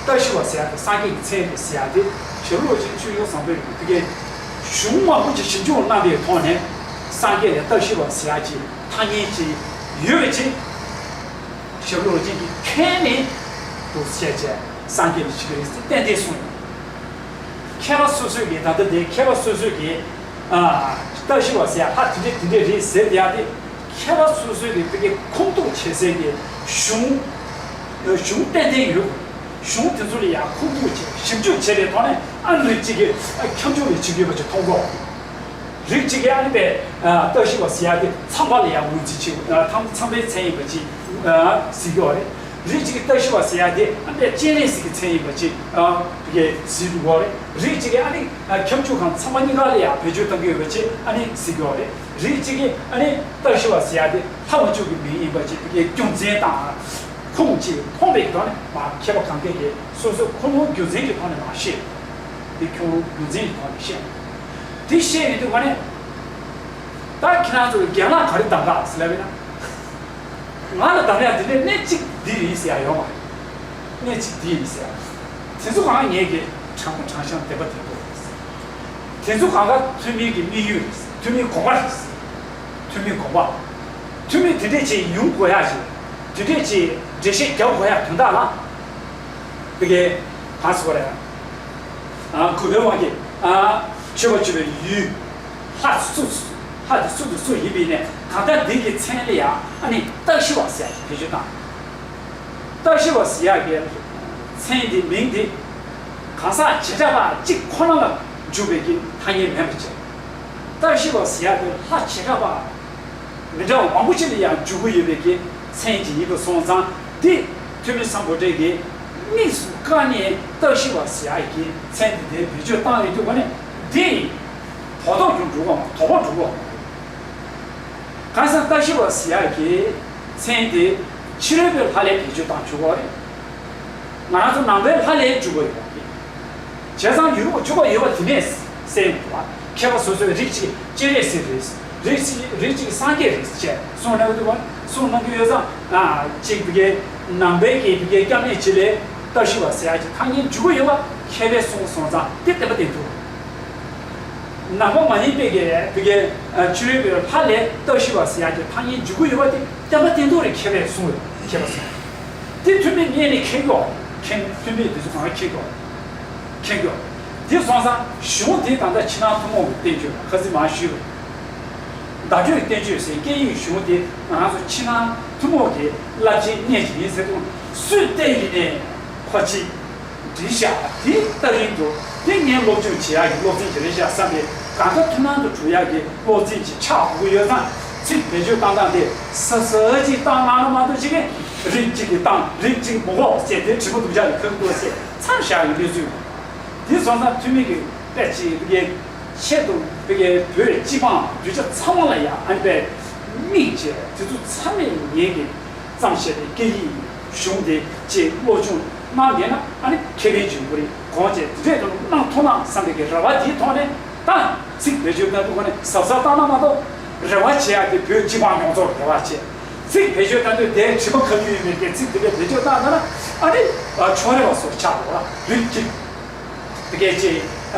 བཀྲ་ཤིས་པ་ཟེར་ཡག་དེ། སངས་རྒྱས་ཀྱི་མཚན་དེ་ཟེར་ཡག་དེ་ཞྭ་ལུ་ལོ་ཆེན་ཆོས་སྐྱོང་བཟང་པོས་དེ་གའི་གཞུང་མང་པོ་ཅིག་ཞིབ་འཇུག་གནང་པའི་ཐོག་ནས། སངས་རྒྱས་ལ་བཀྲ་ཤིས་པ་ཟེར་ཡག་ཅིག་ཐ་སྙད་ཅིག་ཡོད་པ་ཅིག་ཞྭ་ལུ་ལོ་ཆེན་གྱིས་མཁྱེན་ནས་འདུག་ཟེར་བྱས་སངས་རྒྱས་ལ་ཞིག་རེད་ཟེར་ཏན་ཏན་གསུངས་ཡོད། མཁས་པ་སོ་སོས་ཀྱིས། ད་ལྟ་དེ་མཁས་པ་སོ་སོས་ཀྱིས་ཨ་བཀྲ་ཤིས་པ་ཟེར་ཡག་ལྷ་དེ་འདྲས་དེ་འདྲས་རེད་ཟེར་ཡག་དེ། མཁས་པ་སོ་སོས་ཀྱིས་དེ་གའི་ཁུངས་གཏུགས་བྱེད་སའི་གི་གཞུང་། གཞུང་ཏན་ཏན་ཡོད། གཞུང་དེ་ཚོ་ལ་ཡང་ཁུངས་གཏུགས་བྱས་ཞིབ་འཇུག་བྱས་པའི་ཐོག་ནས། ཨ་རིགས་གཅིག་གིས་ཨ་ཁྱབ་འཇུག་ལ་བྱེད་ཀྱི་ཡོད་པ་ཅིག་མཐོང་གོ། རིགས་གཅིག་གིས་ཨ་ནི་པའི་ཨ་བཀྲ་ཤིས་པ་ཟེར་ཡག་དེ་ཚངས་པ་ལ་ཡང་ངོས་འཛིན་བྱེད། ཨ་ཚངས། ཚངས་པའི་མཚན་ཡིན་པ་ཅིག་ཨ་ཟེར་གྱི་ཡོད་རེད། རིགས་གཅིག་གི་ལྟ་ཞིབ་པ་ཟེར་ཡ་དེ་ཨ་ནི་སྤྱན་རས་གཟིགས་ཀྱི་མཚན་ཡིན་པ་ཅིག་ཨ་དེ་གའི་གཟིགས་འདུག་གོ་རེད། རིགས་གཅིག་གི་ཨ་ནི་ཁྱབ་འཇུག་ཁང་ཚང་མ་གཉིས་ཀ་ལ་ཡང་བེད་སྤྱོད་གཏང་གི་ཡོད་པ་ཅིག་ཨ་ནི་གཟིགས་ཀྱི་ཡོད་རེད། རིགས་གཅིག་གི་ཨ་ནི་ལྟ་ཞིབ་པ་ཟེར་ཡ་དེ་ལྷ་དབང་ཕྱུག་གི་མིང་ཡིན་པ་ཅིག་དེ་གའི་རྒྱུ་མཚན་དང་ཁུངས་ཅིག་མཐོང་བའི་ཐོག་ནས་མ་མཁས་པ་གང་གས་ཀྱིས་སོ་སོའི་ཁོ་ལོ་རྒྱུ་མཚན་གྱི་ཐོག་ནས་མ་བཤད། དེ་ཁྱོད་རྒྱུ་མཚན་གྱི་ཐོག་ནས་བཤད། དེ་བཤད་ཡོད་དུས་ག་ནས་ད་ཁྱེད་རང་ཚོ་རྒན་ལགས་ག་རེ་གདམ་ག་ཟེར་ལབ་ཡིན་ན། ང་ལ་གདམ་ཡ་དེ་ནས་གནད་གཅིག་འདི་རེད་ཟེར་ཡ་ཡོད་མ་རེད། གནད་གཅིག་འདི་རེད་ཟེར་ཡ། དེ་ཚོ་གང་ངེད་ཀྱི་དྲང་པོ་དྲང་གཞག་བདེན་པ་བདེན་པོ་རེད། དེ་ཚོ་གང་ག་ཐོན་མིའི་གི་དམིགས་ཡུལ་རེད། ཐོན་མིའི་དགོངས་པ་རེད། ཐོན་མིའི་དགོངས་པ། ཐོན་མི་དེ་འདྲས་ཅིག་ཡོང་དགོས་ཡ་ཞིག་དེ་འདྲས་ཅིག་འགྲེལ་བཤད་རྒྱག་དགོས་ཡ་དོན་དག་ལ། དེ་གའི་གང་ཟེར་བ་རེད། ཨ་གུས་པའི་དབང་གིས་ཨ་མཆོད་པ་མཆོད་པའི་ཡུལ། ལྷ་སུ། ལྷ་དེ་སུ་དང་སུ་ཡིན་པ་ཡིན་ནའི་གང་ལྟར་འདི་གི་མཚན་ལ་ཡང་ཨ་ནི་ལྟ་ཞིབ་པ་ཟེར་ཡ་དེ་བེད་སྤྱོད་བཏང་། ལྟ་ཞིབ་པ་ཟེར་ཡ་གི་མཚན་དེ་མིང་དེ་གང་ཟག་བྱེ་བྲག་པ་གཅིག་ཁོ་ན་ལ་འཇུག་པའི་གི་ཐ་སྙད་མིན་པ་བྱས། ལྟ་ཞིབ་པ་ཟེར་ཡ་དེ་ལྷ་བྱེ་བྲག་པ་མི་འདྲ་བ་མང་པོ་ཅིག་ལ་ཡང་འཇུག་གི་ཡོད་པའི་གི་མཚན་ཅིག་ཡིན་པ་སོང་ཙང་། འདི་ཐོན་མི་སམ་བྷོ་ཊས་ཀྱིས་དམིགས་སུ་བཀར་ནས་ལྟ་ཞིབ་པ་ཟེར་ཡ་གི་མཚན་དེ་དེ་བེད་སྤྱོད་བཏང་ཡོད་དུས་ག་ནས་འདི་ཕོག་ཐུག་ཀྱང་འགྲོ་གི་མ་རེད། དོགས་པ་འགྲོ་གི་མ་རེད། གང་ཟག་ལྟ་ཞིབ་པ་ཟེར་ཡ་གི་མཚན་དེ་ཕྱི་རོལ་པའི་ལྷ་ལས་བེད་སྤྱོད་བཏང་ཆོག་གི་རེད། ང་རང་ཚོ་ནང་པའི་ལྷ་ལས་འཇུག་པ་ཡོད་པ་རེད། བྱས་ཙང་ཡུལ་འཇུག་པ་ཡོད་པ་དེ་ནས་གསལ་ཡོང་གི་འདུག་མཁས་པ་སོ་སོའི་རིགས་གཅིག་སྤྱན་རས་གཟིགས་རེད། རིགས་གཅིག་རིགས་གཅིག་སངས་རྒྱས་རེད་ཅེས་གསུངས་གནང་གི་འདུག་པ། གསུངས་གནང་གི་ཡོད་ཙང་། ཨ་གཅིག་བི་ཀའི་ནང་པའི་གི་བི་ཀའི་སྐྱབས་གནས་ཅིག་ལས་ལྟ་ཞིབ་པ་ཟེར་ཡ་གི་ཐ་སྙད་འཇུག་གི་ཡོད་པ་མཁས་པས་གསུངས་སོང་ཙང་དེ་བདེན་པ་བདེན་འདུག་ནང་པ་མ་ཡིན་པའི་གི་བི་ཀའི་ཕྱི་རོལ་པའི་ལྷ་ལས་ལྟ་ཞིབ་པ་ཟེར་ཡ་གི་ཐ་སྙད་འཇུག་གི་ཡོད་པ་དེ་བདེན་པ་བདེན་འདུག་རེད། མཁས་པས་གསུངས་རེད། མཁས་པས་གསུངས། དེ་ཐོན་མིས་ངས་ནི་མཁྱེན་གྱི་ཡོད། མཁྱེན། ཐོན་མིས་དེ་ཚོ་གང་མཁྱེན་གྱི་ཡོད། མཁྱེན་གྱི་ཡོད། དེ་སོང་ཙང་གཞུང་དེ་ད་ལྟ་ཕྱི་ནང་ཐུན་མོང་གི་བསྟན་བཅོས་ལ་ཁ་སང་མར་ཞུས་པ། བརྡ་སྤྲོད་བསྟན་བཅོས་ཟེར་སྐད་ཡིག་གཞུང་དེ་ང་རང་ཚོ་ཕྱི་ནང་ཐུན་མོང་གི་བསླབ་བྱའི་གནས་ཅིག་ཡིན་ཟེར་དུས། སུས་བལྟས་ཡིན་ནའི་ཁོ་ཅིག་འགྲིག་ཤག་དེ་ལྟ་རིང་དུ་དེ་ངས་སློབ་སྦྱོང་བྱེད་ཡག་གི་སློབ་ཚན་ཅིག་རེད་ཤག་བསམ་པའི་གང་ག་ཐུན་མོང་དུ་གྲུབ་ཡག་གི་སློབ་ཚན་ཅིག་ཆགས་དགོས་ཀྱི་ཡོད་ཙང་། ཚིག་བེད་སྤྱོད་བཏང་སྟངས་དེ་གཟབ་གཟབ་ཅིག་བཏང་གནང་ན་མ་གཏོགས། ཅིག་གིས་རིགས་གཅིག་གིས་བཏང་། རིགས་གཅིག་མ་གོ་ཟེར་དེ་དྲི་མ་སྡུག་ཅག་ལ་ཁག་འདུག་ཟེར་མཚམས་བཞག་ཡོད་མེད་ཚུལ། དེ་སོང་ཙང་ཐོན་མི་གི་དཔེ་ཅིག་གི་ཆེད་དུ་བི་གའི་བོད་སྤྱི་དམངས་གདུལ་བྱ་ཚང་མ་ལ་ཡང་ཨ་ནི་དཔེ་དམིགས་བྱས། དེ་ཚོ་ཚང་མས་ངེད་ཀྱི་བརྩམས་བཞག་པའི་སྐད་ཡིག་གཞུང་དེ་ཅིག་སློབ་སྦྱོང་གནང་བསྡད་ན་ཨ་ནི་ཁེ་ཕན་ཅིག་ཡོང་གི་རེད། གོང་ཅིག་དེ་འདྲས་དུ་གནང་ཐུབ་ན་བསམ་པའི་གི་རེ་བ་དེའི་ཐོག་ནས། ད་ཚིག་བེད་སྤྱོད་གནང་དུས་ཁོ་ནས་གཟབ་གཟབ་བཏང་ན་མ་གཏོགས། རེ་བ་བྱེད་ཡག་དེ་བོད་སྤྱི་དམངས་ཡོངས་རྫོགས་རེ་བ་བྱེད། ཚིག་བེད་སྤྱོད་གནང་དུས་དེའི་དྲི་མ་ག་དུས་ཡོད་མེད་ཀྱི་ཚིག་དེ་འདྲས་བེད་སྤྱོད་བཏང་ན་ཨ་ནི་ཕྱོགས་རེ་བ་སོགས་ཆགས་འགྲོ་བ། རིགས་གཅིག་དེ་གས་ཅིག་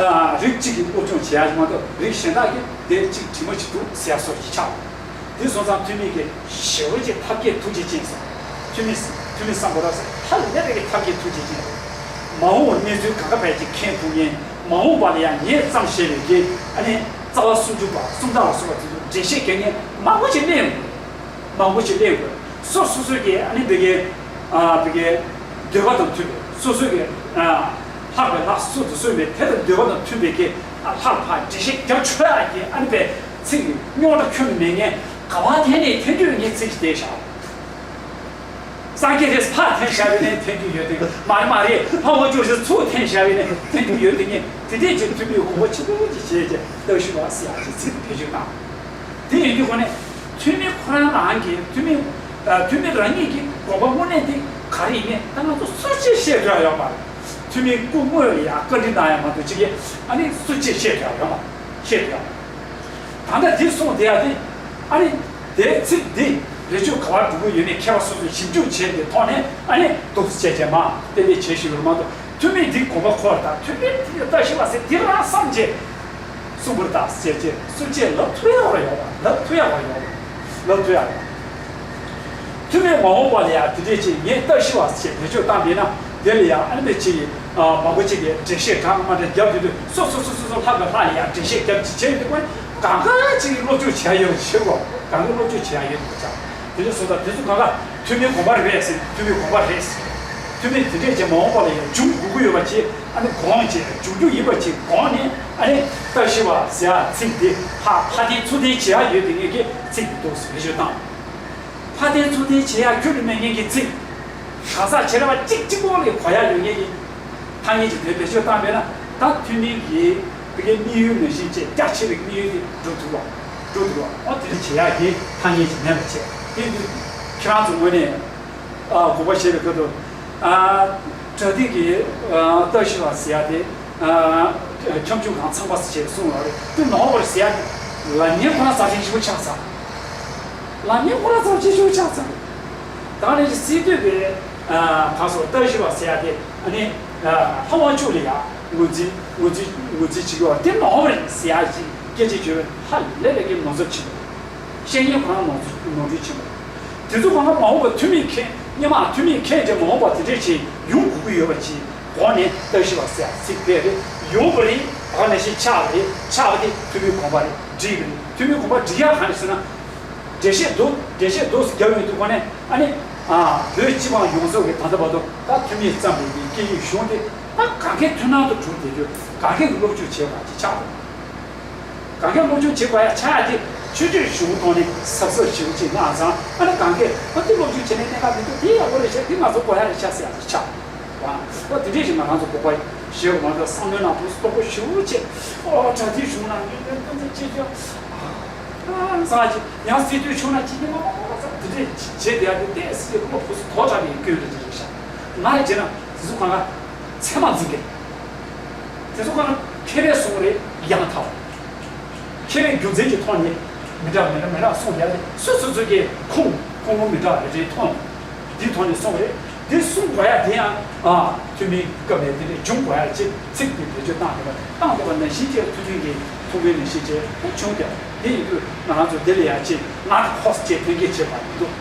རིགས་གཅིག་གི་སློབ་སྦྱོང་བྱེད་ཡག་མ་གཏོགས། རིགས་གཞན་དག་གིས་དེ་གཅིག་དྲི་མ་ཞིག་འདུག་ཟེར་ཡག་སོགས་ཀྱི་ཆགས་འགྲོ། དེ་སོང་ཙང་ཐོན་མི་གིས་ཞེ་པོ་ཅིག་ཐབས་མཁས་ཐུགས་རྗེ་ཅན་སོང་། ཐོན་མི། ཐོན་མི་སམ་བྷོ་ཊ་ཟེར་ཧ་ལས་པའི་གི་ཐབས་མཁས་ཐུགས་རྗེ་ཅན་རེད། མ་འོངས་པར་གནས་ཚུལ་གང་ག་བས་ཅིག་མཁྱེན་ཐུབ་མཁན། མ་འོངས་པ་ལ་ཡང་ངས་བརྩམས་བཞག་པའི་གི་ཨ་ནི་རྩ་བ་སུམ་ཅུ་པ་སུམ་རྟགས་ལ་སོགས་པ་དེ་ཚོ་འགྲེལ་བཤད་རྒྱག་མཁན་མང་པོ་ཅིག་སླེབས་ཡོང་གི་རེད། མང་པོ་ཅིག་སླེབས་ཡོང་གི་རེད། སོ་སོ་སོ་གི་ཨ་ནི་བི་གའི་ཨ་བི་གའི་འདོད་པ་དང་མཐུན་པའི། སོ་སོ་གི་ཨ་ལྷག་པའི་ལྷ་སུ་དང་སུ་མེད་དེ་དང་འདོད་པ་དང་མཐུན་པའི་གི་ཨ་ལྷག་པ་འགྲེལ་བཤད་རྒྱབ་ཆོག་ཡག་གི་ཨ་ནི་པའི་ཚིག་རྙོག་དྲ་ཁྱོན་ནས་མེད་མཁན། ག་པར་འཐེན་ནས་འཐེན་རྒྱུ་ཡོད་མཁན་ཚིག་ཅིག་བལྟས་བཞག་སངས་རྒྱས་རེད། ཕར་འཐེན་བཞག་པ་ཡིན་ནའི་འཐེན་རྒྱུ་ཡོད་དེ། མ་རེད་མ་རེད། ལྷ་དབང་ཕྱུག་རེད། ཚུར་འཐེན་བཞག་པ་ཡིན་ནའི་འཐེན་རྒྱུ་ཡོད་དེ། ངས་དེ་འདྲས་ཀྱི་ཐུན་མོང་དགོངས་པ་ཆེན་པོ་ཅིག་བྱས་ཀྱི་ལྟ་ཞིབ་པ་ཟེར་ཡག་ཅིག་ཚིག་བེད་སྤྱོད་བཏང་། དེ་ཡིན་དུས་ཁོ་ནས་ཐོན་མི་ཁོ་རང་རང་གི་ཐོན་མི། ཨ་ཐོན་མི་རང་ཉིད་ཀྱི་དགོངས་པ་དངོས་གནས་དེ་ག་རེ་ཡིན་མིན་ད་ང་ཚོ་སུ་གཅིག་བཤད་ཐུབ་ཡ་ཡོད་མ་རེད། ཐོན་མིའི་སྐུ་དངོས་ལ་ཡང་བཀའ་འདྲི་གནང་ཡ་མ་གཏོགས་ཅིག་གིས་ཨ་ནི་སུ་གཅིག་བཤད་ཐུབ་ཡ་ཡོད་མ་རེད། བཤད་ཐུབ་ཡ་མ་རེད། ད་ལྟ་འདི་གསུངས་བསྡད་ཡ་དེ་ཨ་ནི་དེའི་ཚིག་འདི་རེ་ཆོད་ག་པར་འགྲོ་གི་ཡོད་མེད་མཁས་པ་སོ་སོས་ཞིབ་འཇུག་བྱས་པའི་ཐོག་ནས་ཨ་ནི་འདུག་སེ་བྱས་བྱས་མ་གཏན་འབེབས་བྱས་ཞིག་ཡོད་མ་གཏོགས། ཐོན་མིས་འདི་དགོངས་པ་འཁོར་དང་། ཐོན་མིས་འདི་ལྟ་ཞིབ་པ་ཟེར་འདི་རང་བསམ་བྱས། གསུངས་པར་གདའ་ཟེར་བྱས་སུ་བཅད་ལབ་ཐུབ་ཡ་བར་ཡོང་བ། ལབ་ཐུབ་ཡ་བར་ཡོང་བ། ལབ་ཐུབ་ཡ་རེད། ཐོན་མིས་མ་འོངས་པ་ལ་ཡང་དེ་འདྲས་ཅིག་ངས་ལྟ་ཞིབ་པ་ཞེས་བེད་སྤྱོད་བཏང་བས་ན། དེ་ལ་ཡང་ཨ་ནི་པའི་ཅིག་ཨ་མང་པོ་ཅིག་གིས་འགྲེལ་བཤད་གང་མ་འདྲ་རྒྱབ་དུས་དུས་སོ་སོ་སོ་སོ་སོ་ལྷག་པའི་ལྷག་ལ་ཡང་འགྲེལ་བཤད་རྒྱབ་ཅིག་བྱས་ཡོད་དུས་ཁོ་གང་ག་ཅིག་སློབ་སྦྱོང་བྱས་ཡོད་ཞེས་གོ། གང་ག་སློབ་སྦྱོང་བྱས་ཡོད་དུས་ཀྱང་། དེ་ལས་སོ་ད་དེ་ཚོ་གང་ག་ཐོན་མིའི་དགོངས་པ་རེད་ཟེར། ཐོན་མིའི་དགོངས་པ་རེད་ཟེར། ཐོན་མི་དེ་འདྲས་ཀྱི་མ་འོངས་པ་ལ་ཡང་འབྱུང་དགོས་ཀྱི་ཡོད་པ་ཅིག་ཨ་ནི་དགོངས་བྱས་འབྱུང་རྒྱུ་ཡིན་པ་ཅིག་དགོངས་ནས། ཨ་ནི་ལྟ་ཞིབ་པ་ཟེར་ཡ་ཚིག་འདི་ཕར་ཕར་འཐེན་ཚུར་འཐེན་བྱེད་ཡ་ཡོད་དེ། ངེད་ཀྱིས་ཚིག་འདི་འདུག་སེ་བེད་སྤྱོད་བཏང་། ཕར་འཐེན་ཚུར་འཐེན་བྱེད་ཡ་ཁྱོན་ནས་མེད་མཁན་གྱི་ཚིག་གང་ཟག་བྱེ་བྲག་པ་གཅིག་གཅིག་པོ་ལ་གོ་ཡ་ཡོད་ངེས་ཀྱི་ཐ་སྙད་ཅིག་དེ་བེད་སྤྱོད་བཏང་པས་ན། ད་ཐུན་མིན་གྱི་བི་གའི་དམིགས་ཡུལ་ནང་བཞིན་བྱས་རྒྱ་ཆེ་བའི་དམིགས་ཡུལ་དེ་འགྲུབ་ཐུབ་པ། འགྲུབ་ཐུབ་པ། ཨོ་དེ་འདྲ་བྱེད་ཡ་གི་ཐ་སྙད་ཅིག་མེད་པ་བྱས། དེ་དུས་ཁྱེད་རང་ཚོ་ངོས་ནས་ཨ་དགོངས་པ་བཞེས་པའི་སྐབས་དུ། ཨ་པྲ་ཏི་གི་ཨ་རྟག་ཞི་བ་ཟེར་ཡ་དེ། ཨ་ཁྱབ་འཇུག་གང་ཚང་པ་ཟེར་བྱས་གསུངས་ཡོད་རེད། དེ་ནོར་བ་རེད་ཟེར་ཡ་དེ་ལབ་མཁན་ཁོ་རང་ཚབས་ཆེན་ཞེ་པོ་ཆགས་ཚར། ལབ་མཁན་ཁོ་རང་ཚབས་ཆེན་ཞེ་པོ་ཆགས་ཚར། ད་ནི་སི་ཏུ་པའི་ཨ་གང་སོགས་རྟག་ཞི་བ་ཟེར་ཡ་དེ། ཨ་ནི་ཨ་ལྷ་དབང་ཕྱུག་ལ་ཡ་ངོས་འཛིན་ངོས་འཛིན་ངོས་འཛིན་བྱེད་ཀྱི་ཡོད་རེད། དེ་ནོར་བ་རེད་ཟེར་ཡ་ཅིག་སྐད་ཆ་བརྗོད་པའི་ཧ་ལས་པའི་གི་ནོར་འཛོལ་ཆེན་པོ། བཤད་མཁན་ཁོ་རང་ནོར་འཛོལ་ནོར་འཁྲུལ་ཆེན་པོ། དེ་ཚོ་གང་ག་མ་འོངས་པ་ཐུན་མིན་མཁས། སྔོན་མ་ཐུན་མིན་མཁས་ཀྱང་མ་འོངས་པ་དེ་འདྲས་ཅིག་ཡོང་དགོས་ཀྱི་ཡོད་པ་ཅིག་གོང་ནས་རྟག་ཞི་བ་ཟེར་ཚིག་ཕེབས་རེད། ཡོང་བ་རེད། ད་ག་ནང་བཞིན་ཆགས་པ་རེད། ཆགས་པ་དེ་ཐུན་མིན་དགོངས་པ་རེད། འགྲིག་གི་རེད། ཐུན་མིན་དགོངས་པ་འགྲིག་ཡག་གང་རེད་ཟེར་ན། འགྲེལ་བཤད་རྡོ་འགྲེལ་བཤད་རྡོ་སུ་རྒྱབ་ཡོང་དུས་གོང་ནས། ཨ་ནི་ཨ་བོད་སྤྱི་དམངས་ཡོངས་རྫོགས་ཀྱི་ད་ལྟ་བར་དུ་ད་ཐུན་མིན་བརྩམས་པའི་སྐད་ཡིག་གཞུང་དེ་ད་གང་གའི་མཐུན་སྣང་དུ་གྲུབ་བསྡད་རྒྱུ། གང་གའི་སློབ་སྦྱོང་བྱེད་དགོས་ཡག་ཅིག་ཆགས་འདུག་གང་ག་སློབ་སྦྱོང་བྱེད་དགོས་ཡག་ཆགས་ཡག་དེ་ཆོས་སྤྱོད་གཞུང་ཐོག་ནས་གཟབ་གཟབ་ཞེ་པོ་ཅིག་གནང་ཙང་། ཨ་ནི་གང་གས་ཨ་དེ་སློབ་སྦྱོང་བྱས་ནས་གནད་འགག་མི་འདུག་དེ་ཡག་པོ་རེད་ཤག་དེ་ང་ཚོ་དགོས་ཡག་རེད་ཤག་ཟེར་ཡག་ཅིག་ཆགས། ཨ་དེ་འདྲས་ཞིག་ང་རང་ཚོ་དགོས་པ་ཞེས་ང་ཚོ་བསམ་བློའི་ནང་དུ་སྟོབས་པོ་ཞེ་པོ་བྱས། ཨོ་བྲ་ཏི་གཞུང་ལ་ངས་ངས་ཏན་ཏན་བྱེད་རྒྱུ། ཨ་ས་ཅིག་ཡང་སྲིད་དུས་བྱུང་ན་ཅི་ཉི་མ་མ་མ་ས་དེ་འདྲས་བྱས་བསྡད་ཡག་དེ་ཏོག་ཙམ་བློ་ཕུགས་སུ་དོག་དྲགས་པའི་སྐྱོན་རེད་ཅིག་རེད་ཤག་ང་རེ་བྱས་ན་དེ་ཚོ་གང་ག་ཚད་མ་འཛིན་གི་རེད། དེ་ཚོ་གང་མཁས་པས་གསུངས་རེད། ཡང་ཐལ། མཁས་པའི་རྒྱུ་མཚན་གྱི་ཐོག་ནས་མི་འདྲ་མི་འདྲ་མི་འདྲ་གསུངས་ཡ་རེད། སོ་སོ་སོ་གི་ཁུངས་ཁུངས་ལུང་མི་འདྲ་རེ་རེའི་ཐོག་ནས་འདིའི་ཐོག་ནས་གསུངས་རེད། འདི་གསུང་དགོས་ཡ་དེ་ཡང་ཨ་ཐུན་མིན་སྐབས་ནས་དེ་འདྲས་འབྱུང་དགོས་ཡ་ཅིག་ཚིག་དེ་བེད་སྤྱོད་བཏང་དགོས་པ་བཏང་དགོས་པ་ནང་བཞིན་བྱས། ཐུགས་མཐུན་གྱི་ཐུགས་འགན་ནང་བཞིན་བྱས་དེ་བྱུང་སྟེ། དེ་ཡིན་དུས་ང་རང་ཚོ་དེ་ལ་ཡ་ཅིག་ང་དང་ཁོ་ཟེར་བྱས་འཐེན་འཁྱེར་བྱེད་པ་མི་འདུག་